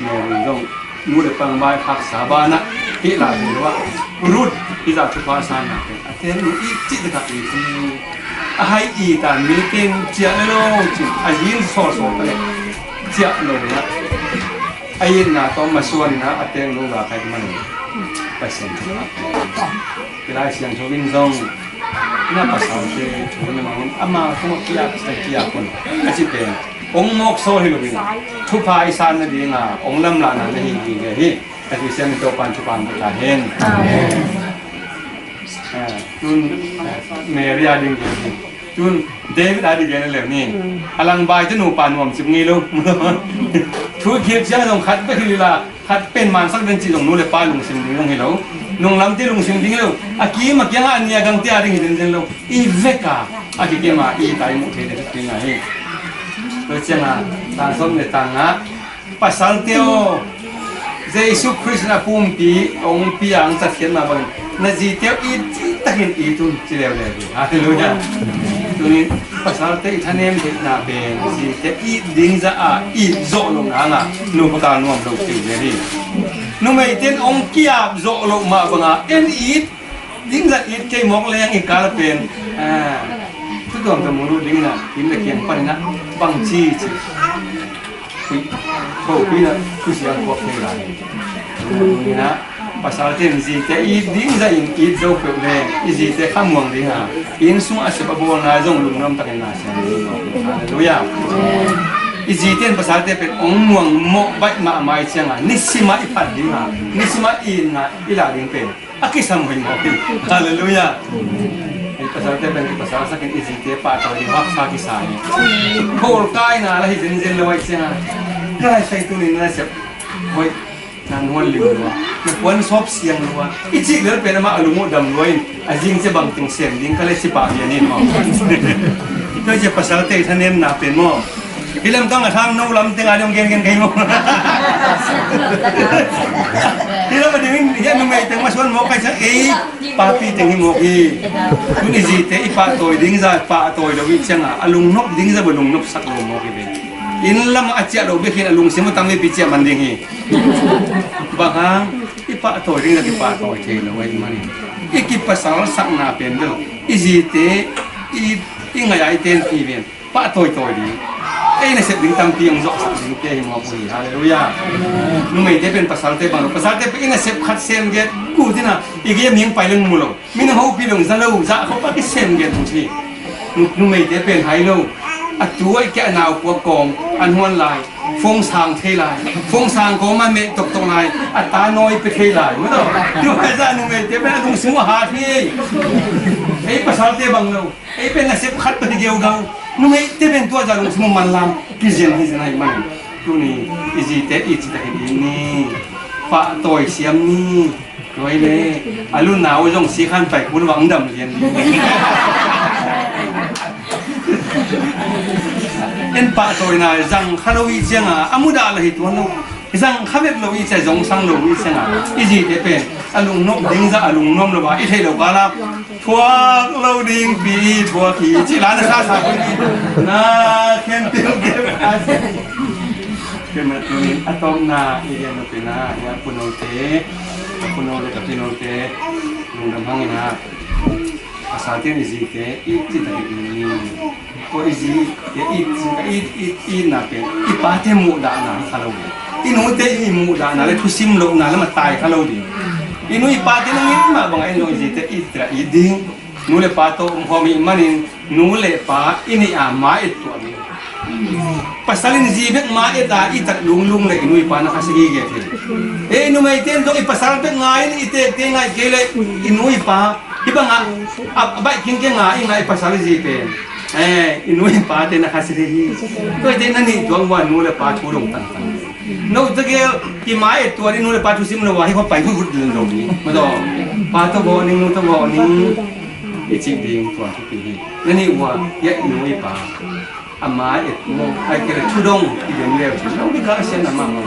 Mary zong nu le pa nong bankhaksa banah hih lai hi lo ah Ruth hih zah thupha sanna pen a teknu it cih takah it hi. A hai it a mite in ciah le lo cin a yin sawlsawl ta le ciah lo inah a itna tawm masuan inah a teknu ga khai manin Pasian thupha. Hih Lai Siangtho in zong na pasalte thu na mangin ama tungah kiak sa kiak un a ci pen hong mawksaw hi loin thupha i san nadinga hong lamlahna na hi ding hi. Ka Pasian in Topan thupha hong pia ta hen. Amen. Ah, tun, ah, Mary a ding gen hi. Tun David a ding gen leu ni. A langbai tu nupa nuam cip ngei lo. Thu khit ciang zong khat bek hi lila. Khat pen mansak den cih zong nu le pa lungsim ding zong hi lo. Nunglamte lungsim ding hi lo. A kim a kiangah a nia gangte a ding hi zenzen lo. I veka a kikim a i tai muh thei ding hi. Tua cianga tang sawm le tang nga pasalte aw, Jesu Khrist in a pumpi hong pia hong catkhiat mah bangin na zite aw it cih takin it un. Ci leuleu hi. Halleluiah. Tunin pasalte i thanem theihna pen zite it ding zah a it zawh loh nanga nupa kal nuam lo kei zel hi. Numeite in hong kiap zawh loh mah banga en it ding zah it kei mawk leng i kal pen, ah, thutuam tawh mu lut dingin ah inn le kiang paninah bangci ci. Khuih, khuih, khuih na, khuih siang khuak thei lai. Ina, pasalte in zite it ding zah in it zo peuh le, i zite khamuang ding a, inn sung a sep a bawlna zong lungnuam takin na siang ding. Halleluiah. I zite in pasalte pen hong muang mawh baih mahmah i cianga, nisimah i phat ding a, nisimah i itna i lah ding pen a kisam hoih mawk hi. Halleluiah. Ei pasalte pen kipasal sakin i zite pahtawi ding haksa kisa hi. Khawl kaina la hi zenzen lo aih cianga, ka laisai tunin na sep hoih, na nuan lim lua, na puan sawp siang lua i cih lel pen amah a lung uh dam lua in a zing cia bangteng sem ding ka le si pah lian in maw? Tua cia pasalte i thanemna pen maw? Hi lamkang a thang no lam teng a ding gengen kei maw? Hi lam a ding in hiah numei teng masuan mawk kai sak ei papi teng hi mawk hi. Tun i zite i pahtawi ding za pahtawi lo i cianga a lungnop ding za ba lungnop sak lo mawk hi ve. Inn lam a ciah lo bek hin a lungsim a tam mipi ciah man ding hi. Bang hang i pahtawi ding za kipahtawi thei lo ahi manin i kipasal sakna pen bel i zite i, i ngaih a i tenpi ven. Pah tawitawi ding. Ei nasep ding tampi hong zawhsak dingte hi mawk uh hi. Halleluiah. Numeite pen pasalte bang lo. Pasalte pen i nasep khat sem giat kut in a i game hi hong pai leng mu lo. Min hong hopih lo hong za lo. Zah khop a kisem giat hong si. Nu, numeite pen hai lo. A tu a i kiah nau puak kawm an huan lai. Fong sang thei lai. Fong sang kawm a meh toktok lai. A ta nawi pe thei lai. Mu lo. Tu a zah numeite pen a lungsim uh a hat hi. Ei pasalte bang lo. Ei pen nasep khat pah hi geugau. Numeite pen tua zah lungsim uh manlam kizen hi zen ahi manin tuni i zite i citakin i ni. Pahtawi siam ni. Tua hi le a luna uh zong sikhan pai kul vang dam lian ni. En pahtawina zang kha lo i cianga a mudah la hi tuan lo. Zang kha vet lo i ci a, zong sang lo i ci a, i zite pen a lungnuam ding zah a lungnuam lo a, i theih lo kala thuak lo ding pi i buak hi ci la na sa sa pun i na khen tiu keu a si. Kei ma tunin a tawpna i gen lo pi na, i a punote, a puno le ka pinote lungdam hang i na. Pasal ten i zite i ci tak i ni. Ko i zi, i, i, i, i, i na pen i pate muhdahna hi kha lo hi. I nute i muhdahna le thusim lohna le matai kha lo ding. I nu i pate nang i mah bangah i nu i zite i tira i ding. Nu le pa tawh om khawm i manin nu le pa i nih a ma et tuah ding. Pasal in zi bek ma et a i tat lunglung le i nu i pa na kha si gige thei. E, i numeite in zong i pasal bek ngai in i tekte ngai kei le i nu i pa Hih bangah a, a baih khin kei nga i ngaih pasal i zi pen, eh, i nu i pate na kha si thei hi. Tua i te na nih tuang ua nu le pa thu dong tangtang. No tegel i mai e tua i nu le pa thu sim lo ua hi kho pai hut hut lo hi. Ma to pa to bo ning nu to bo ning i cik ding tua thu pi hi. Na nih ua ya i nu i pa a mai e mu ai ke le thu dong i dem leu cin lo ni ka sen a ma ma.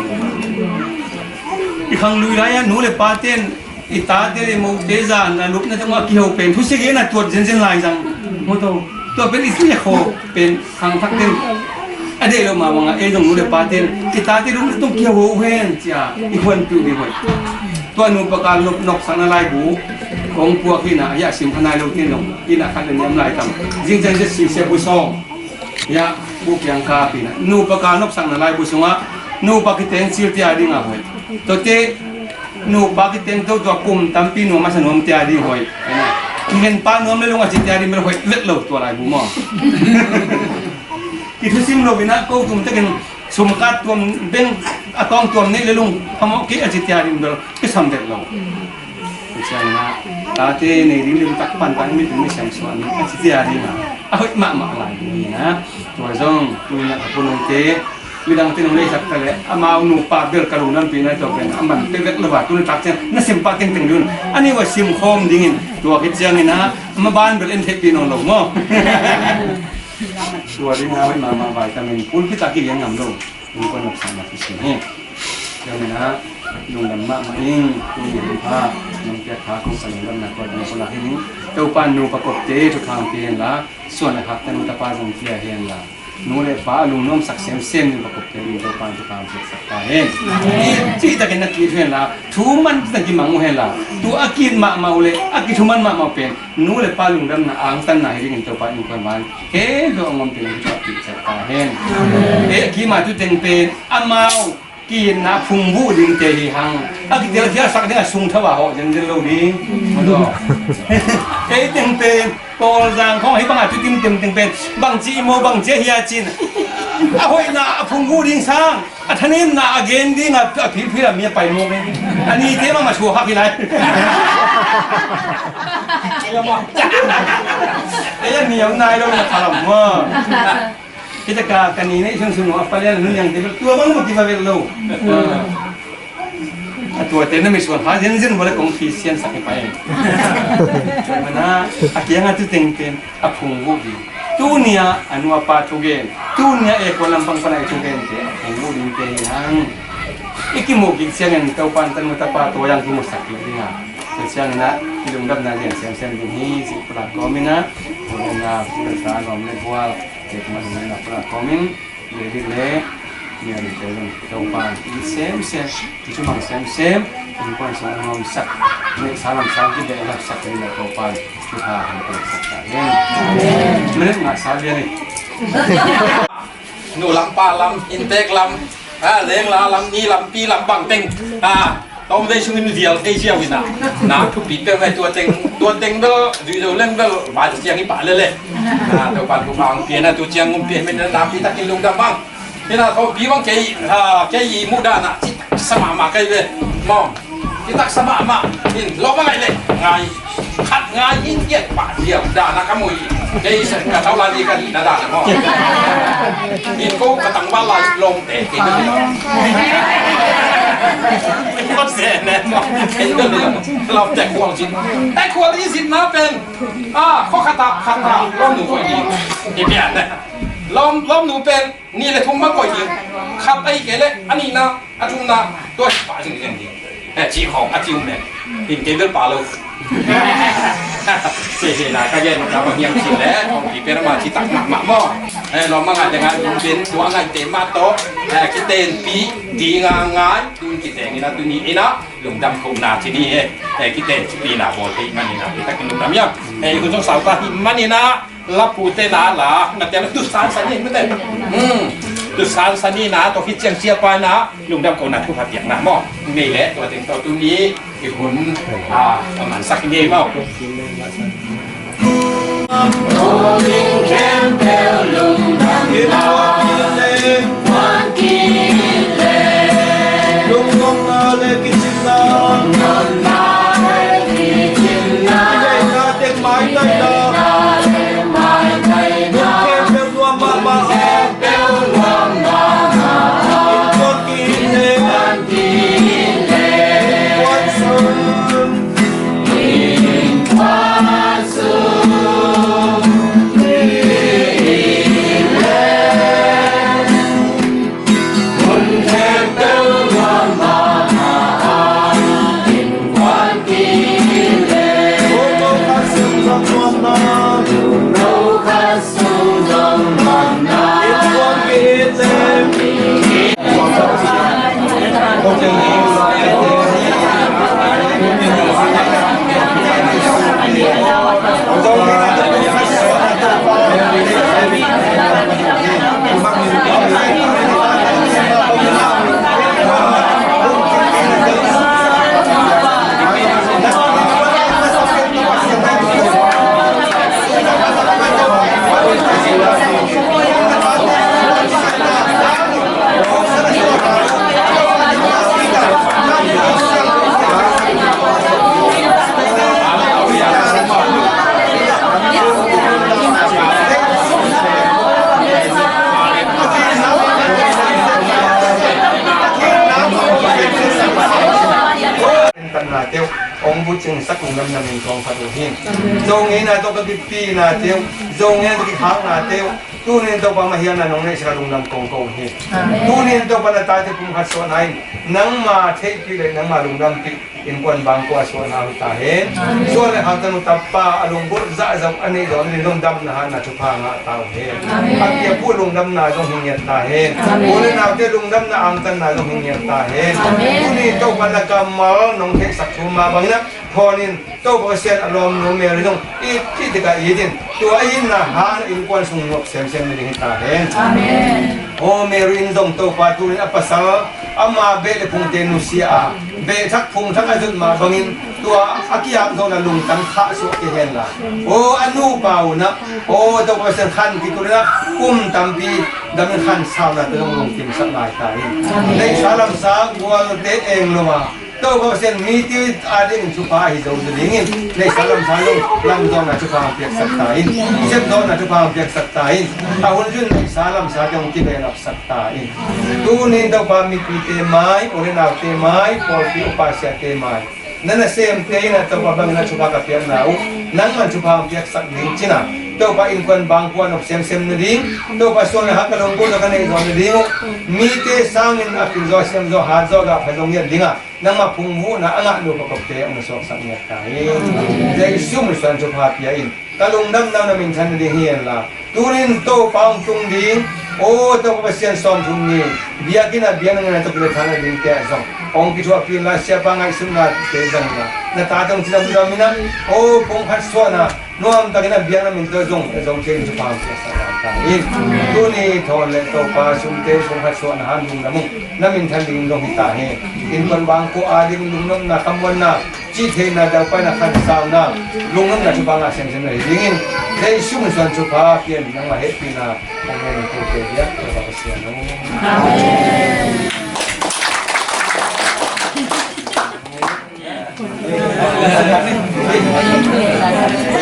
I khang lui lai a nu le pa ten i tate le mote zan a lupna tungah kiho pen thusia gen a tuat zenzen lai zang. Moto tua pen i thusia kho pen khangthak ten a deih lo mah bangah ei zong nu le pa ten i tate lupna tung kiho uh hen cia i huanpiu ding hoih. Tua nupa kal nopsakna laibu kong puak hinah hiah sim kha nai lo ten zong hinah khat le niam lai tam zingzang zet sisia bu sawng. Ya, bu piang ka pina. Nupa kal nopsakna laibu sungah nupa kiteng cil tia dingah hoih. Tote nupa kiteng to tua kum tampi nuam masa nuam tia ding hoih. Kihen pa nuam le lung a ci tia ding bel hoih vet lo tua laibu maw? Kithusim lo inah ko tum tekin sumkat tuam beng a tawng tuam neih le lung phamawh kei a ci tia ding bel kisam vet lo. Tua ciangin ah tate nei ding lim tak pan pan mi tung mi siam suan a ci tia ding a a hoih mahmah lai ding inah tua zong tuinah ka punungte midang tin hong leisak ta le amau nupa bel ka lungdam pina tua pen a man pe vek lo a tuni tak ciang na sim pah tengteng dun a ni ua sim khawm dingin tua khit ciangin ah ma ban bel en theih pi nawn lo maw? Tua ding a hoih mahmah vitamin pulpit a ki lian ngam lo. Innkuan nopsakna kisim hi. Tua manin ah lungdam mahmah ing tuni hun pha nong piak pha kong ka lungdamna tua ding ko lak hi ning. Topa nupa kopte thuthang pia hen la suan a khakte nu tapa zong pia hen la nu le pa a lungnuamsak semsem nupa kopte ding Topa thuthang piaksak ta hen. Cihtakin na kit uh hen la thu man cihtakin kimang uh hen la tua a kit mahmah uh le a kithuman mahmah uh pen nu le pa lungdamna angtanna hi dingin Topa innkuan van He dawh ngom pen hi tuah kik ciat ta hen. He kima tu teng pen amau kiinna phungbuh dingte hi hang. A kitel khialsak ding a sung tho a hawh zenzen lo ding. He teng pen Kawlzang khawng hi bangah tu timtem teng pen bangci i maw bangci a hia cin a hoihna a phungbuh ding sang. A thanemna a gen ding a, a philphil a mi a pai mawk e. A nite mah masuak hak hi lai. Ei a niam nai lo na thalam maw? Kita ka ka ni nei sungsun a palian nun yang te tua bang mah kiva vel lo. A tua te na mi suan ha zenzen vale kong Christian sak hi pai. Mana a kiang a tu teng pen a phungvuh ding. Tunia a nu a pa thugen, tunia e kua lampang pana i thugente a phungvuh dingte hi hang. I kimuh kik ciangin Topa in tanu tapa tua yang kimuhsak kik ding a. Tua ciangin ah i lungdamna lian siamsiam ding hi. Cih pulak kawmin ah, lungdamna pulak sa lawm le bual, cih pulak kawmin. David le Mary te zong Topa i semsem, i sumang semsem, innkuan sung a nuamsak, neihsa lamsa kibehlapsak ding le Topa thupha hong piaksak ta hen. Minute ngah sa lian hi. Nu lam, pa lam, inntek lam, a, lengla lam, ni lam, pi lam bang teng, a, Tawmvei sungin vial thei ziau inah na thupi peuh ngai tua teng, tua teng bel zui zo leng bel vai ciang i pah lele. Na Topan thupha hong pia na tu ciang hong pia met na pi takin lungdam hang. Inah Tawmpi bang kei, a, kei i muhdahna ci taksa mahmah kei ve. Maw ci taksa mahmah in lawm a ngaih le ngai. Khat ngai in kiat pah diam dana ka mui. Kei sa ka thau lai di ka di na dana maw. In ko ka tang ba lai lom te ke. Ko se ne maw. Lom te kual zin. Te kual i zin na pen. A ko khata khata lom nu ko i. I pian ne. Lawm, lawmnu pen nih le thum bang koih ding. Khat ahih kei leh a nihna, a thumna, tua hi pah zingzing ding. Eh, cih khawng a ci uh men. Inn kei bel pah lo. Sehena ka gen ka bang hiam cih leh, kong pi pen ama ci tak mahmah maw. Eh, lawm a ngaih le ngaihsun pen tua ngaihte mah tawh, eh, kitenpih ding a ngai, tun kiteng in a, tuni in a, lungdam kohna ci ni he. Eh, kitenpihna bawl thei manin a, pi takin lungdam hiam. Eh, i hun zong sau ta hi manin a, lapute na la, na tel tu san san ni mute. Hmm. Tu san san ni na, to khit ciang siapa na, lungdam kohna thupha piakna maw. Nei le, tua teng tawh tuni, i hun, ah, a mansak ngei maw. Tanna teuh hong bucingsak ung, namnam in thong khat uh hi. Zo ngeina tawh ka kipina teuh, zo ngeina tawh kikhakna teuh, tunin Topa mah hialna nong neihsak a lungdam kong ko uh hi. Amen. Tunin Topa na tate pumkhat suahna in nangma theihpih le nangma lungdampih innkuan bangkua suahna uh hi ta hen. Amen. Suah le khak tanu tapa a lunggulh zahzah a neih zawh nading lungdamna hanna thupha ngah ta uh hen. Amen. A piak uh lungdamna zong hi ngiat ta hen. Amen. U le naute lungdamna angtanna zong hi ngiat ta hen. Amen. Tuni Topa na kammal nong theihsak thu mah bangin a thawnin Topa Pasian a lawmnu Mary zong it, it dikah it in tua a itna hang innkuan sung nuam semsem nading hi ta hen. Amen. Aw Mary in zong Topa tunin a pasal ama beh le phungte nusia a beh thak phung thak a zut mah bangin tua a kiak zawhna lungtang khahsuah kei hen la. Aw a nupa un a, aw Topa Pasian khan kitul in a kum tampi damin khan sauna te zong lungkimsak ngai ta in. Neihsa lamsa gualte eng lo a Topa Pasian mite adingin thupha ahi zo dingin neihsa lamsa zong lamzawhna thupha hong piaksak ta in. Sepzawhna thupha hong piaksak ta in. A hun zun neihsa lamsa te hong kivelapsak ta in. Tunin Topa mipite mai, u le naute mai, pawlpi upa siate mai, na nasemte in a Topa bangin a thupha ka piakna uh nangman thupha hong piaksak ding cina. Topa innkuan bangkua nop semsem nading, Topa suan le hak ka lungkua ka neih zaw nading uh, mite sangin a pil zaw, sem zaw, hat zaw, gah pha zaw ngiat dingah nangmah phungvuhna a ngah nu pakopte hong na suaksak ngiat ta in. Jesu min suan thupha pia in. Ka lungdamna na minthan nading hi hen la. Tunin Topa hong tung ding, aw Topa Pasian sawmthum ni biakinn a biakna ngen a tawh kilethang a dingte ah zong hong kithuahpih in la, siapa ngaihsutnate zong la, na tate hong cidamdam in a, aw phungkhat suahna nuamtakin a biakna min tawh zong, zong thei in thupha hong piaksak ta in. Tuni thawn le Topa sumte phungkhat suahna han lungdam ung. Na minthan ding zong hi ta hi. Innkuan bangkua ading lungnopna, khamuanna, cihtheihna, daupaina, khansauna, lungnopna thupha ngah semsem na hi dingin Jesu min suan thupha pia in. Nangmah hehpihna hong ngen in kote biak Topa Pasian aw. Amen.